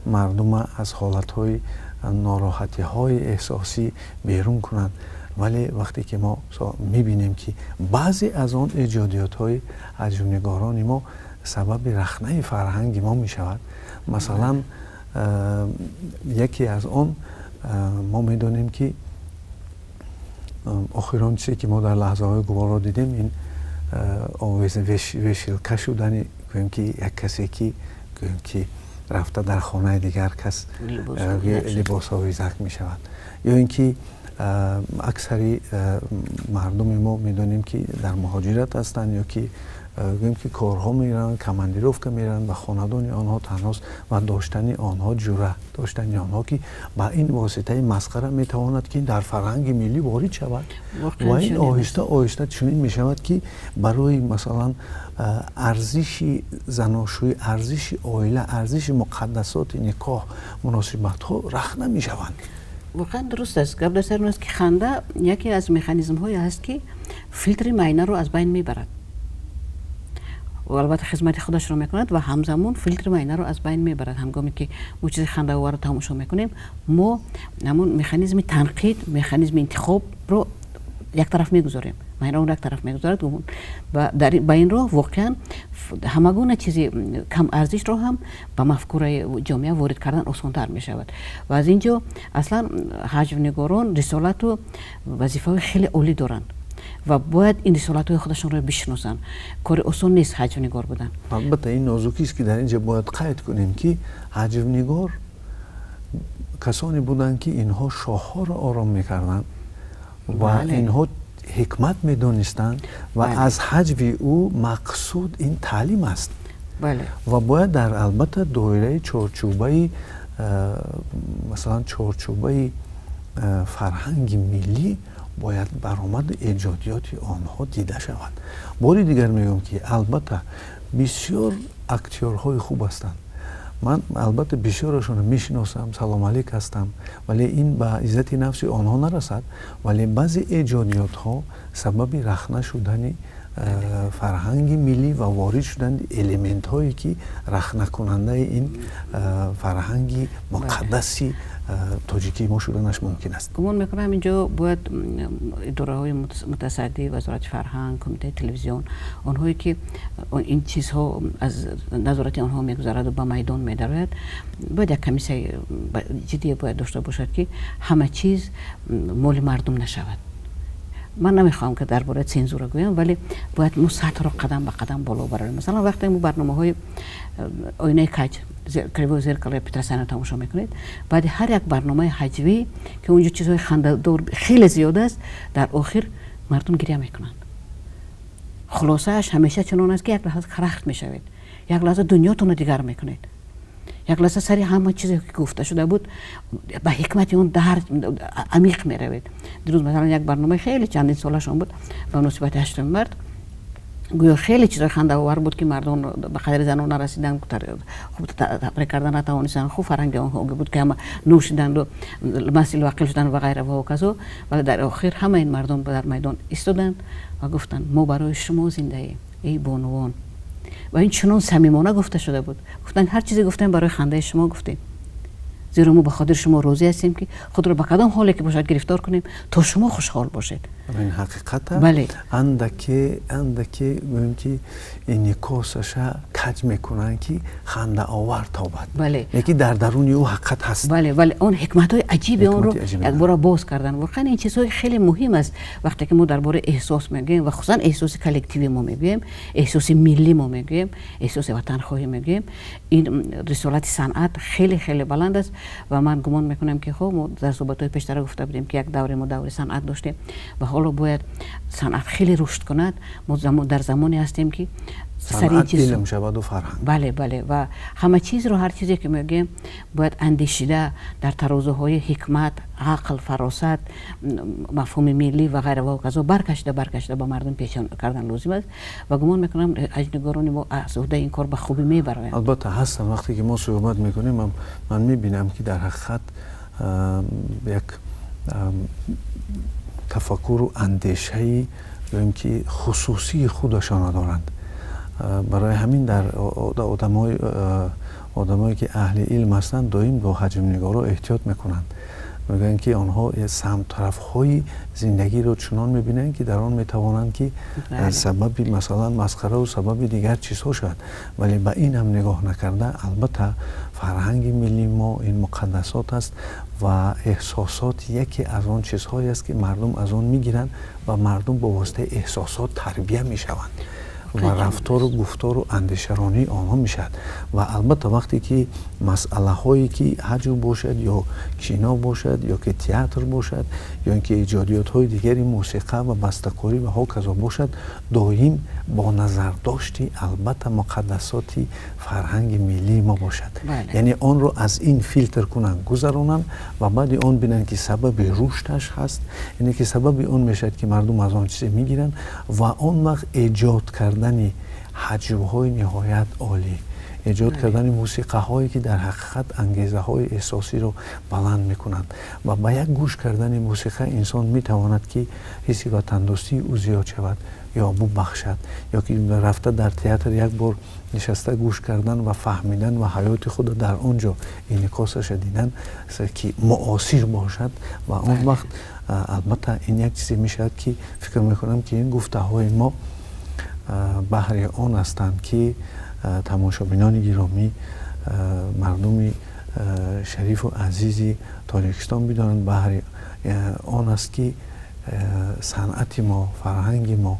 мардума аз ҳолатҳои нороҳатиҳои эҳсосӣ берун кунанд. Вале вақте ки мо мебинем, ки баъзе аз он эҷодиётҳои ҳаҷвнигорони мо сабаби рахнаи фарҳанги мо мешавад, масалан, яке аз он мо медонем, ки охирон чизе, ки мо дар лаҳзаҳои гуворо дидем, ин вешилка шудани, гӯем ки, як касе, ки гӯем ки рафта дар хонаи дигар кас либосовезак мешавад, ё ин ки аксари мардуми мо медонем, ки дар муҳоҷират ҳастанд, ё ки гӯем ки корҳо мераванд, командировка мераванд ва хонадони онҳо танҳост ва доштани онҳо ҷура, доштани онҳо, ки ба ин воситаи масхара метавонад, ки дар фарҳанги миллӣ ворид шавад. Ва ин оҳиста оҳиста чунин мешавад, ки барои масалан арзиши заношӯӣ, арзиши оила, арзиши муқаддасоти никоҳ, муносибатҳо рахна мешаванд. Воқеан дуруст аст. Гап дар сари он аст, ки ханда яке аз механизмҳое аст, ки филтри майнаро аз байн мебарад. Албатта, хизмати худашро мекунад ва ҳамзамон филтри майнаро аз байн мебарад. Ҳангоме ки мо чизи хандаоварро тамошо мекунем, мо ҳамон механизми танқид, механизми интихобро як тараф мегузорем, майна он як тараф мегузорад ва ба ин роҳ воқеан ҳама гуна чизи кам арзишро ҳам ба мафкураи ҷомеа ворид кардан осонтар мешавад. Ва аз ин ҷо аслан ҳаҷвнигорон рисолату вазифаҳои хеле олӣ доранд ва бояд ин рисолатҳои худашонро бишиносанд. Кори осон нест ҳаҷвнигор будан. Албатта, ин нозукист, ки дар ин ҷо бояд қайд кунем, ки ҳаҷвнигор касоне буданд, ки инҳо шоҳҳоро ором мекарданд ва инҳо ҳикмат медонистанд ва аз ҳаҷви ӯ мақсуд ин таълим аст. Ва бояд дар албатта доираи чорчӯбаи, масалан, чорчӯбаи фарҳанги миллӣ бояд баромаду эҷодиёти онҳо дида шавад. Бори дигар мегӯям, ки албатта бисёр актёрҳои хуб ҳастанд, ман албатта бисёрашонро мешиносам, салом алейк ҳастам, вале ин ба иззати нафси онҳо нарасад. Вале баъзе эҷодиётҳо сабаби рахна шудани фарҳанги миллӣ ва ворид шудани элементҳое, ки рахнакунандаи ин фарҳанги муқаддаси тоҷикии мо шуданаш мумкин аст. Гумон мекунам, инҷо бояд идораҳои мутасаддӣ, Вазорати фарҳанг, Кумитаи телевизион, онҳое ки ин чизҳо аз назорати онҳо мегузараду ба майдон медарояд, бояд як комиссияи ҷиддие бояд дошта бошад, ки ҳама чиз моли мардум нашавад. Ман намехоҳам, ки дар бораи цензура гӯям, вале бояд мо сатҳро қадам ба қадам боло барорем. Масалан, вақте мо барномаҳои «Оинаи каҷ», «Кривое зеркало» Петросяна тамошо мекунед, баъди ҳар як барномаи ҳаҷвӣ, ки онҷо чизҳои хандадор хеле зиёд аст, дар охир мардум гиря мекунанд. Хулосааш ҳамеша чунон аст, ки як лаҳза карахт мешавед, як лаҳза дунётонро дигар мекунед, як лаҳза сари ҳама чизе, ки гуфта шуда буд, ба ҳикмати он дар амиқ меравед. Дирӯз, масалан, як барномаи хеле чандин солашон буд ба муносибати 8 март. Гӯё хеле чизои хандаовар буд, ки мардон ба қадри занон нарасиданд, хуб табрик кардан натавонистанд, хуб фарҳанги онҳо буд, ки ҳама нӯшиданду масилу ақил шуданд ва ғайра ва ҳоказо. Вале дар охир ҳама ин мардон дар майдон истоданд ва гуфтанд: «Мо барои шумо зиндаем, эй бонувон». Ва ин чунон самимона гуфта шуда буд. Гуфтанд: «Ҳар чизе гуфтем, барои хандаи шумо гуфтем, зеро мо ба хотири шумо розӣ ҳастем, ки худро ба кадом ҳоле ки бошад гирифтор кунем, то шумо хушҳол бошед». Ин ҳақиқат. Бале. Андаке, андаке гӯем, ки инъикосаша каҷ мекунанд, ки хандаовар тобад. Лекин дар даруни ӯ ҳақиқат ҳаст. Бале, он ҳикматҳои аҷиби онро якбора боз кардан. Воқеан, ин чизҳои хеле муҳим аст. Вақте ки мо дар бораи эҳсос мегӯем ва хусусан эҳсоси коллективӣ мо мегӯем, эҳсоси миллӣ мо мегӯем, эҳсоси ватанхоҳӣ мегӯем, ин рисолати санъат хеле хеле баланд аст. Ва ман гумон мекунам, ки хоб, мо дар суҳбатҳои пештара гуфта будем, ки як давре мо даври санъат доштем ва ҳоло бояд санъат хеле рушд кунад. Мо дар замоне ҳастем, ки санъат илм шаваду фарҳанг. Бале, ва ҳама чизро, ҳар чизе ки мегӯем, бояд андешида, дар тарозуҳои ҳикмат, ақл, фаросат, мафҳуми миллӣ ва ғайра ва ҳоказо баркашида баркашида ба мардум пешон кардан лозим аст. Ва гумон мекунам, ҳаҷвнигорони мо аз уҳдаи ин кор ба хубӣ мебароянд. Албатта, ҳастанд. Вақте ки мо суҳбат мекунем, ман мебинам, ки дар ҳақиқат як тафаккуру андешаи, гӯем, ки хусусии худашонро доранд. Барои ҳамин дар одамое, ки аҳли илм ҳастанд, доим бо ҳаҷвнигоро эҳтиёт мекунанд. Мегӯянд, ки онҳо самтарафҳои зиндагиро чунон мебинанд, ки дар он метавонанд, ки сабаби, масалан, масхараву сабаби дигар чизҳо шавад. Вале ба ин ҳам нигоҳ накарда, албатта, фарҳанги миллии мо ин муқаддасот аст ва эҳсосот яке аз он чизҳое аст, ки мардум аз он мегиранд ва мардум бо воситаи эҳсосот тарбия мешаванд ва рафтору гуфтору андешаронии онҳо мешавад. Ва албатта, вақте ки масъалаҳое, ки ҳаҷв бошад ё кино бошад, ё ки театр бошад, ё ин ки эҷодиётҳои дигари мусиқа ва бастакорӣ ва ҳоказо бошад, доим бо назардошти, албатта, муқаддасоти фарҳанги миллии мо бошад, яъне онро аз ин филтр кунанд, гузаронанд ва баъди он бинанд, ки сабаби рушдаш ҳаст, яъне ки сабаби он мешавад, ки мардум аз он чизе мегиранд. Ва он вақт эҷод кардани ҳаҷвҳои ниҳоят олӣ, эҷод кардани мусиқаҳое, ки дар ҳақиқат ангезаҳои эҳсосиро баланд мекунанд, ва ба як гӯш кардани мусиқа инсон метавонад, ки ҳисси ватандӯстии ӯ зиёд шавад ё бубахшад, ё ки рафта дар театр як бор нишаста гӯш кардан ва фаҳмидан ва ҳаёти худро дар он ҷо инъикосаша дидан, ки муосир бошад. Ва он вақт, албатта, ин як чизе мешавад, ки фикр мекунам, ки ин гуфтаҳои мо баҳри он ҳастанд, ки тамошобинони гиромӣ, мардуми шарифу азизи Тоҷикистон бидонанд, баҳри он аст, ки санъати мо, фарҳанги мо,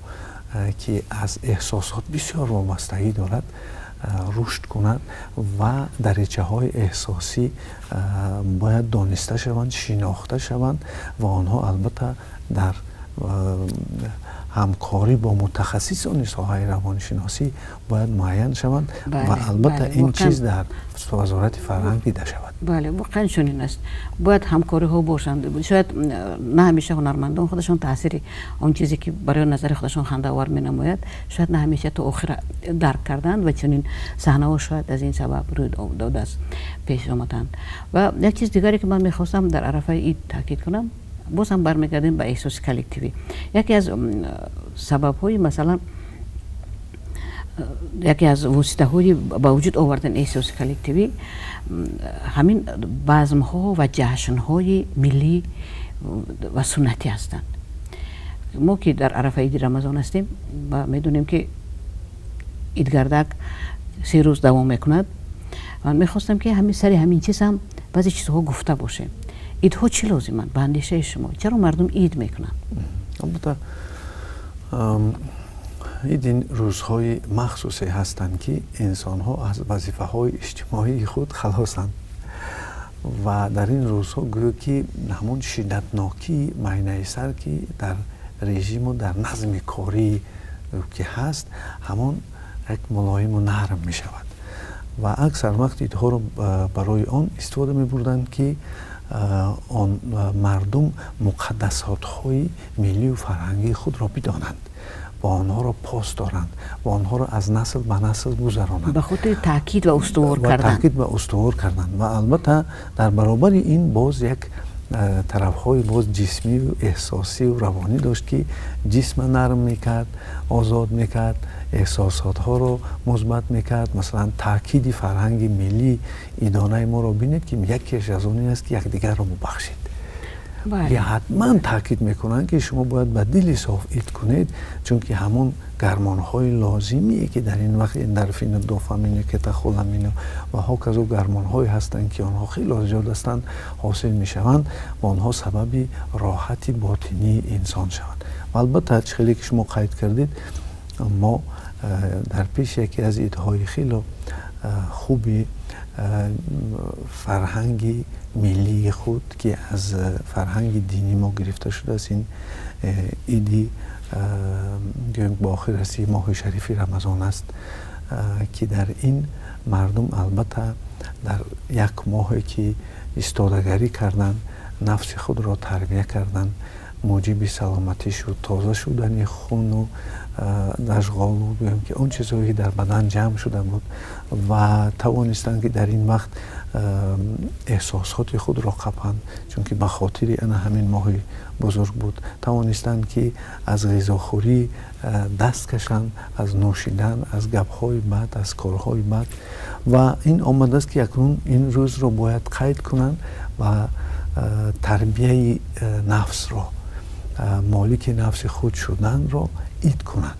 ки аз эҳсосот бисёр вобастагӣ дорад, рушд кунад ва даричаҳои эҳсосӣ бояд дониста шаванд, шинохта шаванд ва онҳо, албатта, дар ҳамкорӣ бо мутахассисони соҳаи равоншиносӣ бояд муайян шаванд ва, албатта, ин чиз дар Вазорати фарҳанг дида шавад. Бале, воқеан чунин аст. Бояд ҳамкориҳо бошанд. Шояд на ҳамеша ҳунармандон худашон таъсири он чизе, ки барои назари худашон хандаовар менамояд, шояд на ҳамеша то охир дарк карданд ва чунин саҳнаҳо шояд аз ин сабаб рӯй додааст, пеш омаданд. Ва як чиз дигаре, ки ман мехостам дар арафаи ид таъкид кунам, боз ҳам бармегардем ба эҳсоси коллективӣ. Яке аз сабабҳои, масалан, яке аз воситаҳои ба вуҷуд овардани эҳсоси коллективӣ ҳамин базмҳо ва ҷашнҳои миллӣ ва суннатӣ ҳастанд. Мо ки дар арафаи иди Рамазон ҳастем ва медонем, ки идгардак 3 рӯз давом мекунад, ман мехостам, ки ҳамин сари ҳамин чиз ҳам баъзе чизҳо гуфта бошем. Идҳо чӣ лозиманд? Ба андешаи шумо, чаро мардум ид мекунанд? Албатта, ид ин рӯзҳои махсусе ҳастанд, ки инсонҳо аз вазифаҳои иҷтимоии худ халосанд ва дар ин рӯзҳо гӯё ки ҳамон шиддатнокии майнаи сар, ки дар режиму дар назми кории ки ҳаст, ҳамон як мулоиму нарм мешавад. Ва аксар вақт идҳоро барои он истифода мебурданд, ки он мардум муқаддасотҳои миллию фарҳангии худро бидонанд ва онҳоро пос доранд ва онҳоро аз насл ба насл гузаронанд. Ба хотири таъкид ва устувор кардан. Таъкид ва устувор кардан. Ва албатта дар баробари ин боз як тарафҳои боз ҷисмию эҳсосию равонӣ дошт, ки ҷисма нарм мекард, озод мекард, эҳсосотҳоро мусбат мекард. Масалан, таъкиди фарҳанги миллии идонаи моро бинед, ки якеш аз он ин аст, ки якдигарро мубахшед. Ҳатман таъкид мекунанд, ки шумо бояд ба дили соф ид кунед, чунки ҳамон гармонҳои лозимие, ки дар ин вақт эндорфину, дофамину, кетахоламину ва ҳоказо гармонҳое ҳастанд, ки онҳо хеле зиёд ҳастанд, ҳосил мешаванд ва онҳо сабаби роҳати ботинии инсон шаванд. Ва албатта, чӣ хеле ки шумо қайд кардед, мо дар пеши яке аз идҳои хеле хуби фарҳанги миллии худ, ки аз фарҳанги динӣ мо гирифта шудааст, ин иди бо охир расии моҳи шарифи Рамазон аст, ки дар ин мардум албатта дар як моҳе ки истодагарӣ карданд, нафси худро тарбия карданд, муҷиби саломатӣ шуд, тоза шудани хуну дашғолу, гӯем ки он чизҳое ки дар бадан ҷамъ шуда буд, ва тавонистанд, ки дар ин вақт эҳсосоти худро қапанд, чунки ба хотири ана ҳамин моҳи бузург буд. Тавонистанд, ки аз ғизохӯрӣ даст кашанд, аз нӯшидан, аз гапҳои бад, аз корҳои бад. Ва ин омадааст, ки акнун ин рӯзро бояд қайд кунанд ва тарбияи нафсро, молики нафси худ шуданро ид кунанд.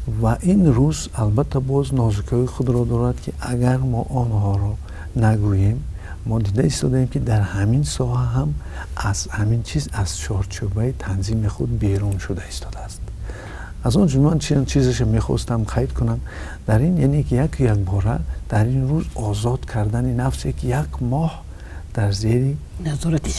Ва ин рӯз албатта боз нозукиҳои худро дорад, ки агар мо онҳоро нагӯем, мо дида истодаем, ки дар ҳамин соҳа ҳам аз ҳамин чиз, аз чорчӯбаи танзими худ берун шуда истодааст. Аз он ҷумла ман чизеше мехостам қайд кунам дар ин, яъне ки яку якбора дар ин рӯз озод кардани нафсе, ки як моҳ дар зери назорати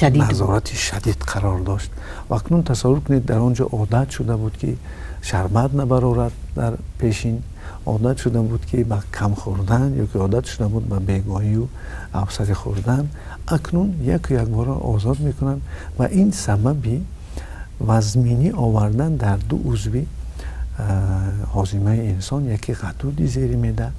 шадид қарор дошт. Ва акнун тасаввур кунед, дар он ҷо одат шуда буд, ки шарбат набарорад дар пешин, одат шуда буд, ки ба кам хӯрдан, ё ки одат шуда буд ба бегоҳию афсари хӯрдан. Акнун яку якбора озод мекунанд ва ин сабаби вазминӣ овардан дар ду узви ҳозимаи инсон, яке ғадуди зери меъда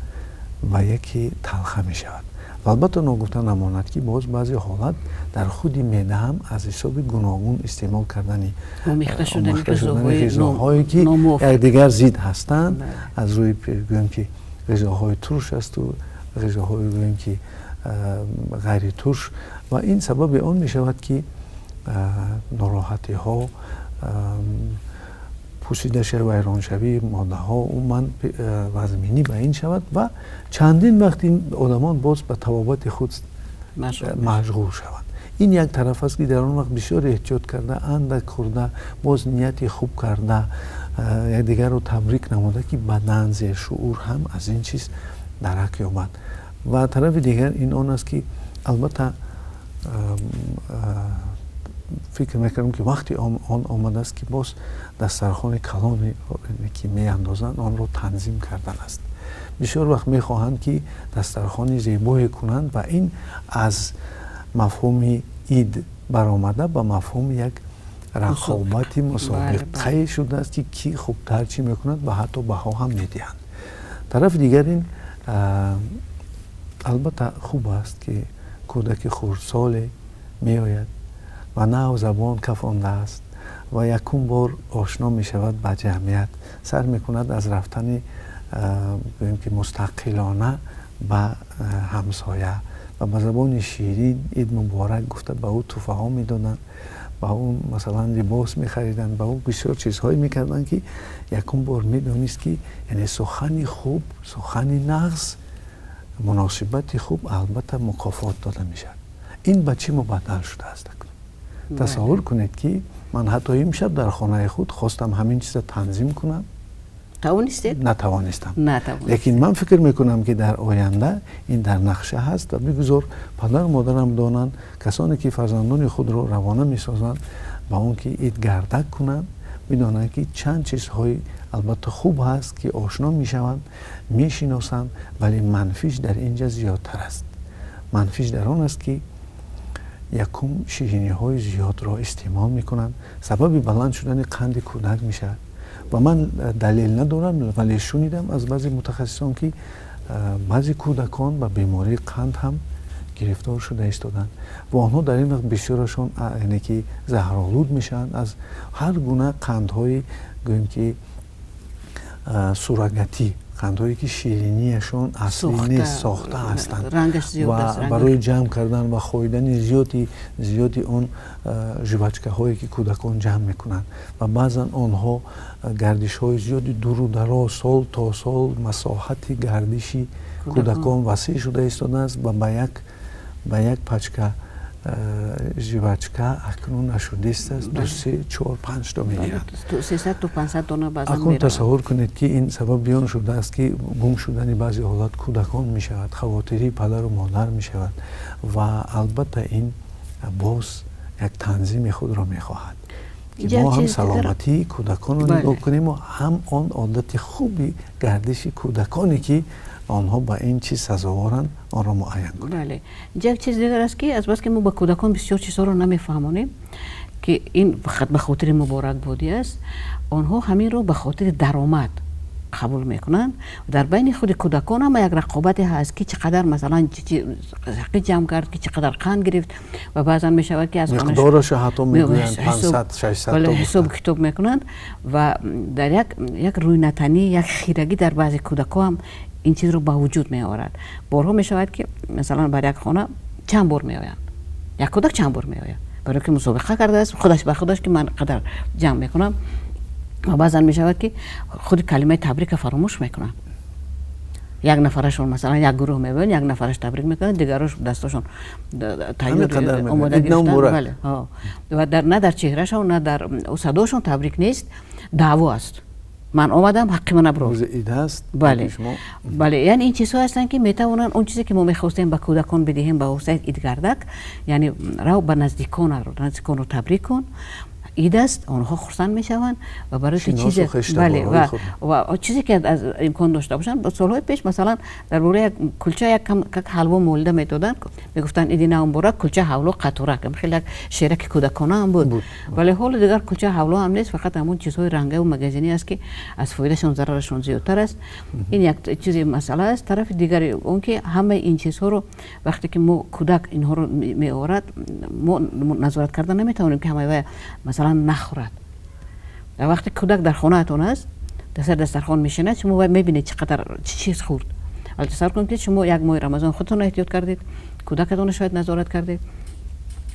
ва яке талха мешавад. Ва албатта ногуфта намонад, ки боз баъзе ҳолат дар худи меъда ҳам аз ҳисоби гуногун истеъмол кардани омехта шудани ғизоҳое, ки якдигар зид ҳастанд, аз рӯи гӯем ки ғизоҳои турш асту ғизоҳои гӯем ки ғайри турш, ва ин сабаби он мешавад, ки нороҳатиҳо, пӯсидашавӣ, вайроншавии моддаҳо умуман вазминӣ ба ин шавад ва чандин вақт ин одамон боз ба табобати худ машғул шаванд. Ин як тараф аст, ки дар он вақт бисёр эҳтиёт карда, андак хӯрда, боз нияти хуб карда, якдигарро табрик намуда, ки бадан зершуур ҳам аз ин чиз дарак ёбад. Ва тарафи дигар ин он аст, ки албатта фикр мекардам, ки вақти он омадааст, ки боз дастархони калоне, ки меандозанд, онро танзим кардан аст. Бисёр вақт мехоҳанд, ки дастархони зебое кунанд ва ин аз мафҳуми ид баромада ба мафҳуми як рақобати мусобиқае шудааст, ки кӣ хубтар чӣ мекунад, ва ҳатто баҳо ҳам медиҳанд. Тарафи дигар ин албатта хуб аст, ки кӯдаки хурдсоле меояд ва нав забон кафондааст ва якум бор ошно мешавад ба ҷамъият, сар мекунад аз рафтани гӯем ки мустақилона ба ҳамсоя ва ба забони ширин ид муборак гуфта ба ӯ туҳфаҳо медоданд, ба ӯ масалан либос мехариданд, ба ӯ бисёр чизҳое мекарданд, ки якум бор медонист, ки яъне сухани хуб, сухани нағз, муносибати хуб албатта мукофот дода мешавад. Ин ба чӣ мубаддал шудааст? Тасаввур кунед, ки ман ҳатто имшаб дар хонаи худ хостам ҳамин чизро танзим кунам. Тавонистед? Натавонистам. Лекин ман фикр мекунам, ки дар оянда ин дар нақша ҳаст ва бигузор падару модарам донанд, касоне ки фарзандони худро равона месозанд ба он ки ид гардак кунанд, бидонанд, ки чанд чизҳои Албатта хуб ҳаст ки ошно мешаванд, мешиносанд, вале манфиш дар инҷа зиёдтар аст. Манфиш дар он аст ки якум шириниҳои зиёдро истеъмол мекунанд, сабаби баланд шудани қанди кӯдак мешавад. Ва ман далел надорам, вале шунидам аз баъзе мутахассисон ки баъзе кӯдакон ба бемории қанд ҳам гирифтор шуда истоданд ва онҳо дар ин вақт бисёрашон яъне ки заҳролуд мешаванд аз ҳар гуна қандҳои, гӯем ки сурагатӣ, қандҳое ки ширинияшон аслӣ нест, сохта ҳастанд ва барои ҷамъ кардан ва хоидани зиёди он жвачкаҳое ки кӯдакон ҷамъ мекунанд ва баъзан онҳо гардишҳои зиёди дуру дароз, сол то сол масоҳати гардиши кӯдакон васеъ шуда истодааст ва ба як пачка жвачка акнун нашудист аст, 2, 3, 4, 5 то мегирад. 300 то 500 дона баъзан. Акнун тасаввур кунед ки ин сабаби он шудааст ки гум шудани баъзе ҳолат кӯдакон мешавад, хавотирии падару модар мешавад ва албатта ин боз як танзими худро мехоҳад ки мо ҳам саломатии кӯдаконро нигоҳ кунем ва ҳам он одати хуби гардиши кӯдаконе ки онҳо ба ин чиз сазоворанд, онро муайян кунем. Бале, инҷа як чиз дигар аст ки азбаски мо ба кӯдакон бисёр чизҳоро намефаҳмонем ки ин фақат ба хотири муборакбодӣ аст, онҳо ҳаминро ба хотири даромад қабул мекунанд. Дар байни худи кӯдакон ҳама як рақобате ҳаст ки чӣ қадар масалан ҳаққи ҷамъ кард, ки чӣ қадар қанд гирифт ва баъзан мешавад ки аз миқдорашо ҳатто мегӯянд 500, 600. Бале, ҳисобу китоб мекунанд ва дар як рӯйнатанӣ, як хирагӣ дар баъзе кӯдакҳо ҳам ин чизро ба вуҷуд меорад. Борҳо мешавад ки масалан бар як хона чанд бор меоянд, як кӯдак чанд бор меояд, барои ки мусобиқа кардааст худаш ба худаш ки ман қадар ҷамъ мекунам. Ва баъзан мешавад ки худи калимаи табрика фаромӯш мекунанд. Як нафарашон масалан як гурӯҳ меоянд, як нафараш табрик мекунад, дигарош дастошон тайёр омода гирифтанд. Ва на дар чеҳрашон, на дар садошон табрик нест, даъво аст. Ман омадам, ҳаққи мана бирор. Бале, бале, яъне ин чизҳо ҳастанд ки метавонанд он чизе ки мо мехостем ба кӯдакон бидиҳем ба воситаи идгардак, яъне рав ба наздиконро табрик кун, ид аст, онҳо хурсанд мешаванд ва барои чизе, бале, ва чизе ки аз имкон дошта бошанд. Солҳои пеш масалан дар бораи як кулча як ҳалво молида медоданд, мегуфтанд иди нав муборак, кулча ҳавло қатурак, хеле як шераки кӯдакона ҳам буд. Вале ҳоло дигар кулча ҳавло ҳам нест, фақат ҳамон чизҳои рангаву магазинӣ аст ки аз фоидашон зарарашон зиёдтар аст. Ин як чизи масъала аст. Тарафи дигари он ки ҳамаи ин чизҳоро вақте ки мо кӯдак инҳоро меорад, мо назорат карда наметавонем ки ҳамаи вай масалан нахӯрад. Вақте кӯдак дар хонаатон аст, дар сари дастархон мешинад, шумо мебинед чӣ қадар чӣ чиз хӯрд. Вале тасаввур кунед ки шумо як моҳи Рамазон худтонро эҳтиёт кардед, кӯдакатонро шояд назорат кардед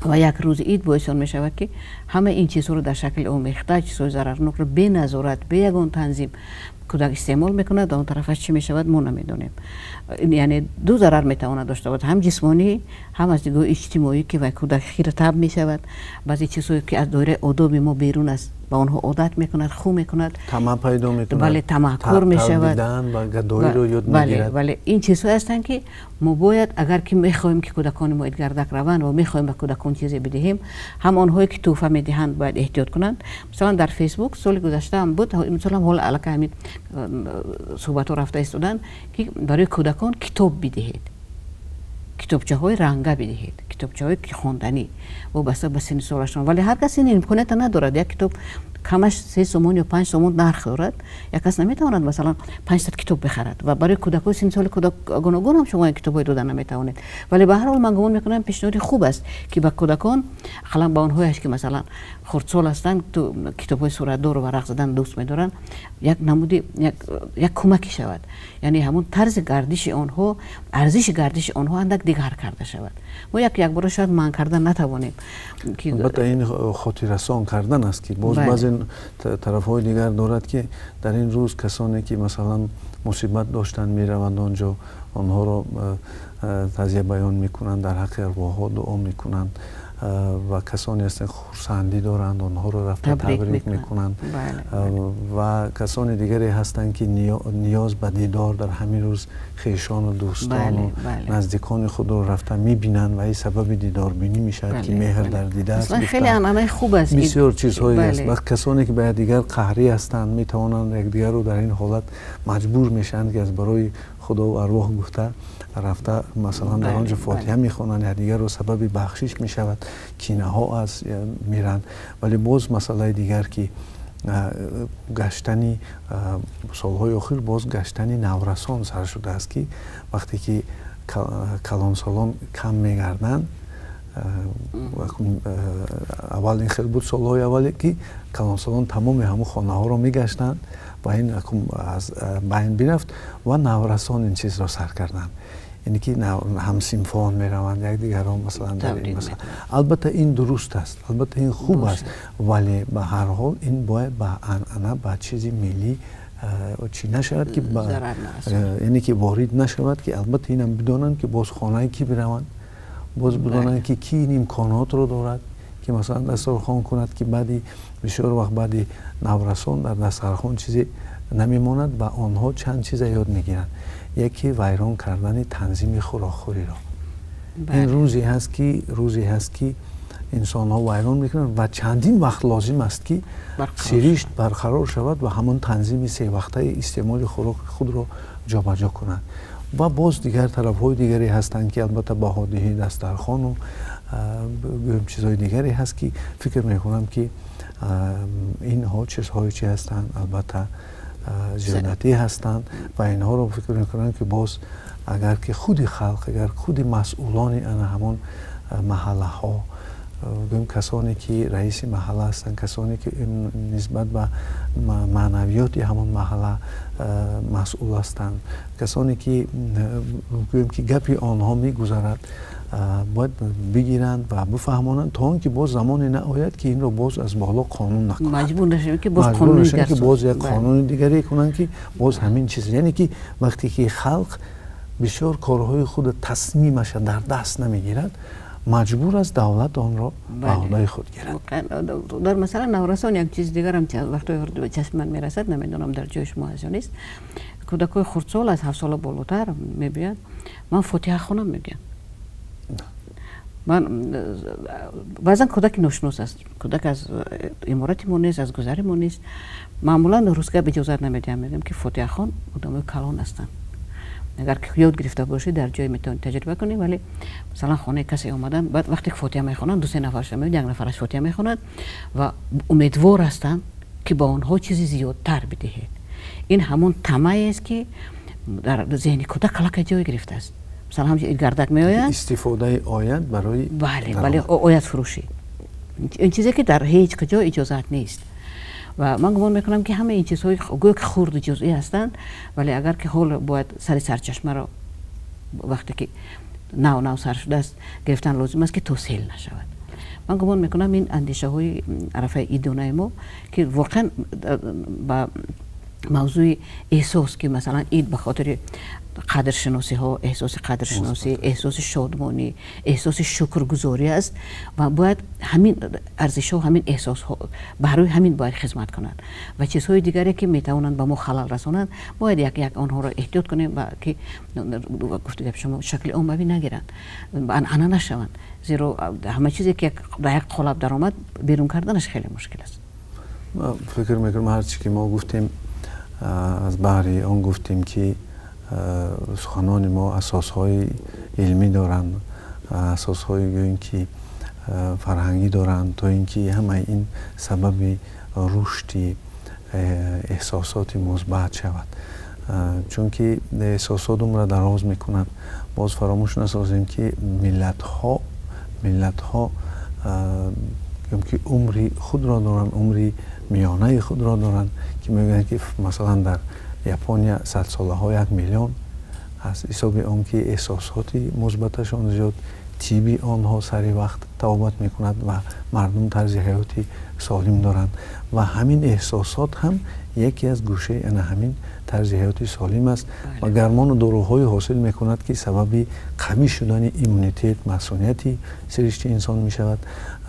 ва як рӯзи ид боиси он мешавад ки ҳамаи ин чизҳоро дар шакли омехта, чизҳои зарарнокро бе назорат, бе ягон танзим кӯдак истеъмол мекунад ва он тарафаш чӣ мешавад мо намедонем. Яъне ду зарар метавонад дошта бошад, ҳам ҷисмонӣ, ҳам аз нигоҳи иҷтимоӣ ки вай кӯдак хиратаб мешавад, баъзе чизҳое ки аз доираи одоби мо берун аст ба онҳо одат мекунад, ху мекунад, тамаъ пайдо мекунад, бале, тамаъкор мешавад, ва гадоиро ёд мегирад. Бале, ин чизҳое ҳастанд ки мо бояд агар ки мехоҳем ки кӯдакони мо идгардак раванд ва мехоҳем ба кӯдакон чизе бидиҳем, ҳам онҳое ки тӯҳфа медиҳанд бояд эҳтиёт кунанд. Масалан дар Фейсбук соли гузашта ҳам буд, имсол ҳам ҳоло аллакай ҳамин суҳбатҳо рафта истоданд ки барои кӯдакон китоб бидиҳед, китобчаҳои ранга бидиҳед, китобчаҳои хонданӣ вобаста ба синни солашон. Вале ҳар кас ин имконията надорад. Як китоб камаш 3 сомон ё 5 сомон нарх дорад, як кас наметавонад масалан 500 китоб бихарад ва барои кӯдакҳои синни соли гуногун ҳам шумо китобҳои дода наметавонед. Вале ба ҳар ҳол ман гумон мекунам пешниҳоди хуб аст ки ба кӯдакон, ақаллан ба онҳояш ки масалан хурдсол ҳастанд, китобҳои суратдору варақ задан дӯст медоранд, як намуди як кӯмаке шавад. Яъне ҳамон тарзи гардиши онҳо, арзиши гардиши онҳо андак дигар карда шавад. Мо якбора шояд манъ карда натавонем. Албатта ин хотиррасон кардан аст ки боз баъзе тарафҳои дигар дорад ки дар ин рӯз касоне ки масалан мусибат доштанд мераванд онҷо, онҳоро тазия баён мекунанд, дар ҳаққи арвоҳҳо дуо мекунанд. Ва касоне ҳастанд, хурсандӣ доранд, онҳоро рафта табрик мекунанд. Ва касони дигаре ҳастанд, ки ниёз ба дидор дар ҳамин рӯз хешону дӯстону наздикони худро рафта мебинанд ва ин сабаби дидорбинӣ мешавад, ки меҳр дар дида аст. Хеле анъанаи хуб аст. Бисёр чизҳое аст. Ва касоне ки ба якдигар қаҳрӣ ҳастанд, метавонанд якдигарро дар ин ҳолат маҷбур мешаванд, ки аз барои худо ва арвоҳ гуфта рафта, масалан, дар он ҷо фотиҳа мехонанд, якдигарро сабаби бахшиш мешавад, кинаҳо аз меранд. Вале боз масъалаи дигар, ки гаштани солҳои охир боз гаштани наврасон сар шудааст, ки вақте ки калонсолон кам мегарданд, аввал ин хел буд, солҳои аввале ки калонсолон тамоми ҳамун хонаҳоро мегаштанд ва ин аз байн бирафт ва наврасон ин чизро сар карданд, яъне ки ҳамсинфон мераванд якдигарро, масалан, дар ин масъала. Албатта, ин дуруст аст, албатта, ин хуб аст, вале ба ҳар ҳол ин бояд ба анъана, ба чизи миллӣ чӣ нашавад, ки яъне ки ворид нашавад, ки албатта инам бидонанд, ки боз хонаи кӣ бираванд, боз бидонанд, ки кӣ ин имконотро дорад, ки масалан дастархон кунад, ки баъди бисёр вақт баъди наврасон дар дастархон чизе намемонад ва онҳо чанд чиза ёд мегиранд. Яке вайрон кардани танзими хӯрокхӯриро. Ин рӯзе ҳаст, ки инсонҳо вайрон мекунанд ва чандин вақт лозим аст, ки сиришт барқарор шавад ва ҳамон танзими севақтаи истеъмоли хӯроки худро ҷобаҷо кунанд. Ва боз дигар тарафҳои дигаре ҳастанд, ки албатта баҳодиҳии дастархону гӯем чизҳои дигаре ҳаст, ки фикр мекунам, ки инҳо чизҳое чи ҳастанд, албатта зиёдатӣ ҳастанд ва инҳоро фикр мекунам, ки боз агар ки худи халқ, агар худи масъулони ана ҳамон маҳаллаҳо, гӯем касоне ки раиси маҳалла ҳастанд, касоне ки нисбат ба маънавиёти ҳамон маҳалла масъул ҳастанд, касоне ки гӯем ки гапи онҳо мегузарад, бояд бигиранд ва бифаҳмонанд, то он ки боз замоне наояд, ки инро боз аз боло қонун накунанд. Маҷбур нашавем, ки боз ки боз як қонуни дигаре кунанд, ки боз ҳамин чиз. Яъне ки вақте ки халқ бисёр корҳои худа тасмимаша дар даст намегирад, маҷбур аст давлат онро ба уҳдаи худ гирад. Дар масъала наврасон як чизи дигарам вақтҳои чашми ман мерасад, намедонам, дар ҷои шумо ҳаст ё нест. Кӯдакҳои хурдсол, аз 7 сола болотар, мебиёянд, ман фотиҳа хонам мегӯянд. Ман баъзан кӯдаки ношинос аст, кӯдак аз иморати мо нест, аз гузари мо нест, маъмулан рӯзгап иҷозат намедиҳам. Мегӯям, ки фотиҳахон одамои калон ҳастанд, агар ёд гирифта бошӣ, дар ҷое метавонӣ таҷриба кунӣ. Вале масалан хонаи касе омадан, баъд вақте ки фотиҳа мехонанд, ду се нафарша меояд, як нафараш фотиҳа мехонад ва умедвор ҳастанд, ки ба онҳо чизи зиёдтар бидиҳед. Ин ҳамон тамаест, ки дар зеҳни кӯдак аллакай ҷой гирифтааст. Масалан, ҳамчун гардак меояд. Истифодаи оят барои Бале, оятфурӯшӣ, ин чизе ки дар ҳеҷ куҷо иҷозат нест. Ва ман гумон мекунам, ки ҳамаи ин чизҳои гӯё ки хурду ҷузъӣ ҳастанд, вале агар ки ҳоло бояд сари сарчашмаро, вақте ки нав нав сар шудааст, гирифтан лозим аст, ки то сел нашавад. Ман гумон мекунам, ин андешаҳои арафаи идонаи мо, ки воқеан ба мавзӯи эҳсос, ки масалан ид ба хотири қадршиносиҳо, эҳсоси қадршиносӣ, эҳсоси шодмонӣ, эҳсоси шукргузорӣ аст ва бояд ҳамин арзишҳо, ҳамин эҳсосҳо барои ҳамин бояд хизмат кунанд ва чизҳои дигаре, ки метавонанд ба мо халал расонанд, бояд як як онҳоро эҳтиёт кунем ва ки гуфти гапи шумо шакли оммавӣ нагиранд, анъана нашаванд, зеро ҳама чизе ки ба як қолаб даромад, берун карданаш хеле мушкил аст. Фикр мекунам, ҳарчи ки мо гуфтем, аз баҳри он гуфтем, ки суханони мо асосҳои илмӣ доранд, асосҳои гӯем ки фарҳангӣ доранд, то ин ки ҳамаи ин сабаби рушди эҳсосоти мусбат шавад, чунки эҳсосот умра дароз мекунад. Боз фаромӯш насозем, ки миллатҳо гӯем ки умри худро доранд, умри миёнаи худро доранд, ки мегӯянд, ки масалан дар Япония садсолаҳо 1 миллион, аз ҳисоби он ки эҳсосоти мусбаташон зиёд. Тиби онҳо сари вақт табобат мекунад ва мардум тарзи ҳаёти солим доранд. Ва ҳамин эҳсосот ҳам яке аз гӯшаи ана ҳамин тарзи ҳаёти солим аст ва гармону доруҳое ҳосил мекунад, ки сабаби қавӣ шудани иммунитет, масунияти сиришти инсон мешавад.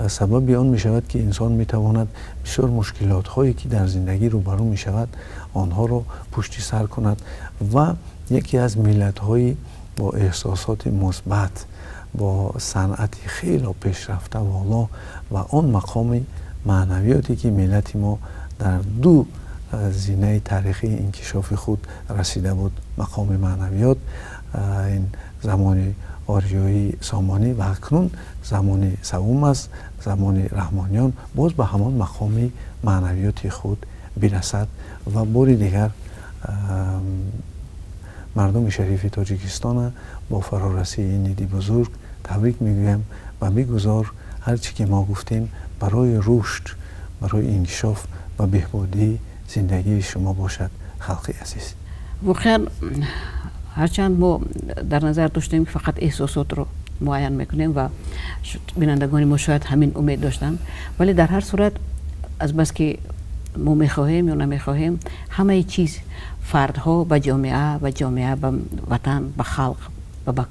Сабаби он мешавад, ки инсон метавонад бисёр мушкилотҳое, ки дар зиндагӣ рӯбарӯ мешавад, онҳоро пушти сар кунад. Ва яке аз миллатҳои бо эҳсосоти мусбат, бо санъати хело пешрафта, воло ва он мақоми маънавиёте, ки миллати мо дар ду зинаи таърихии инкишофи худ расида буд, мақоми маънавиёт, ин замони ориёии Сомонӣ ва акнун замони савум аст, замони Раҳмониён, боз ба ҳамон мақоми маънавиёти худ бирасад. Ва бори дигар мардуми шарифи Тоҷикистона бо фарорасии ин иди бузург табрик мегӯям ва бигузор ҳар чӣ ки мо гуфтем, барои рушд, барои инкишоф ва беҳбудии зиндагии шумо бошад, халқи азиз. Воқеан, ҳарчанд мо дар назар доштем, ки фақат эҳсосотро муайян мекунем ва бинандагони мо шояд ҳамин умед доштанд, вале дар ҳар сурат, азбаски мо мехоҳем ё намехоҳем, ҳамаи чиз, фардҳо ба ҷомеа ва ҷомеа ба ватан, ба халқ ва ба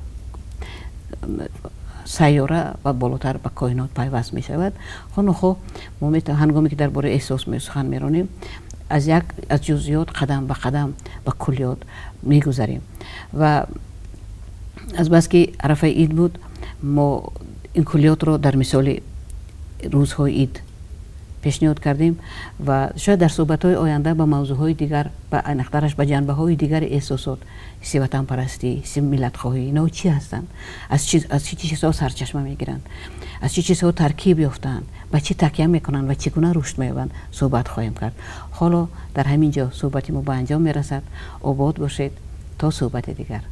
сайёра ва болотар ба коинот пайваст мешавад. Хонухоҳ мо ҳангоме ки дар бораи эҳсос сухан меронем, аз як аз ҷузъиёт қадам ба қадам ба куллиёт мегузарем. Ва азбаски арафаи ид буд, мо ин куллиётро дар мисоли рӯзҳои ид пешниҳод кардем ва шояд дар суҳбатҳои оянда ба мавзӯъҳои дигар, ба айнақтараш ба ҷанбаҳои дигари эҳсосот, ҳисси ватанпарастӣ, ҳисси миллатхоҳӣ, инҳо чӣ ҳастанд, аз чӣ чизҳо сарчашма мегиранд, аз чӣ чизҳо таркиб ёфтаанд, ба чӣ такя мекунанд ва чӣ гуна рушд меёбанд, суҳбат хоҳем кард. Ҳоло дар ҳамин ҷо суҳбати мо ба анҷом мерасад. Обод бошед то суҳбати дигар.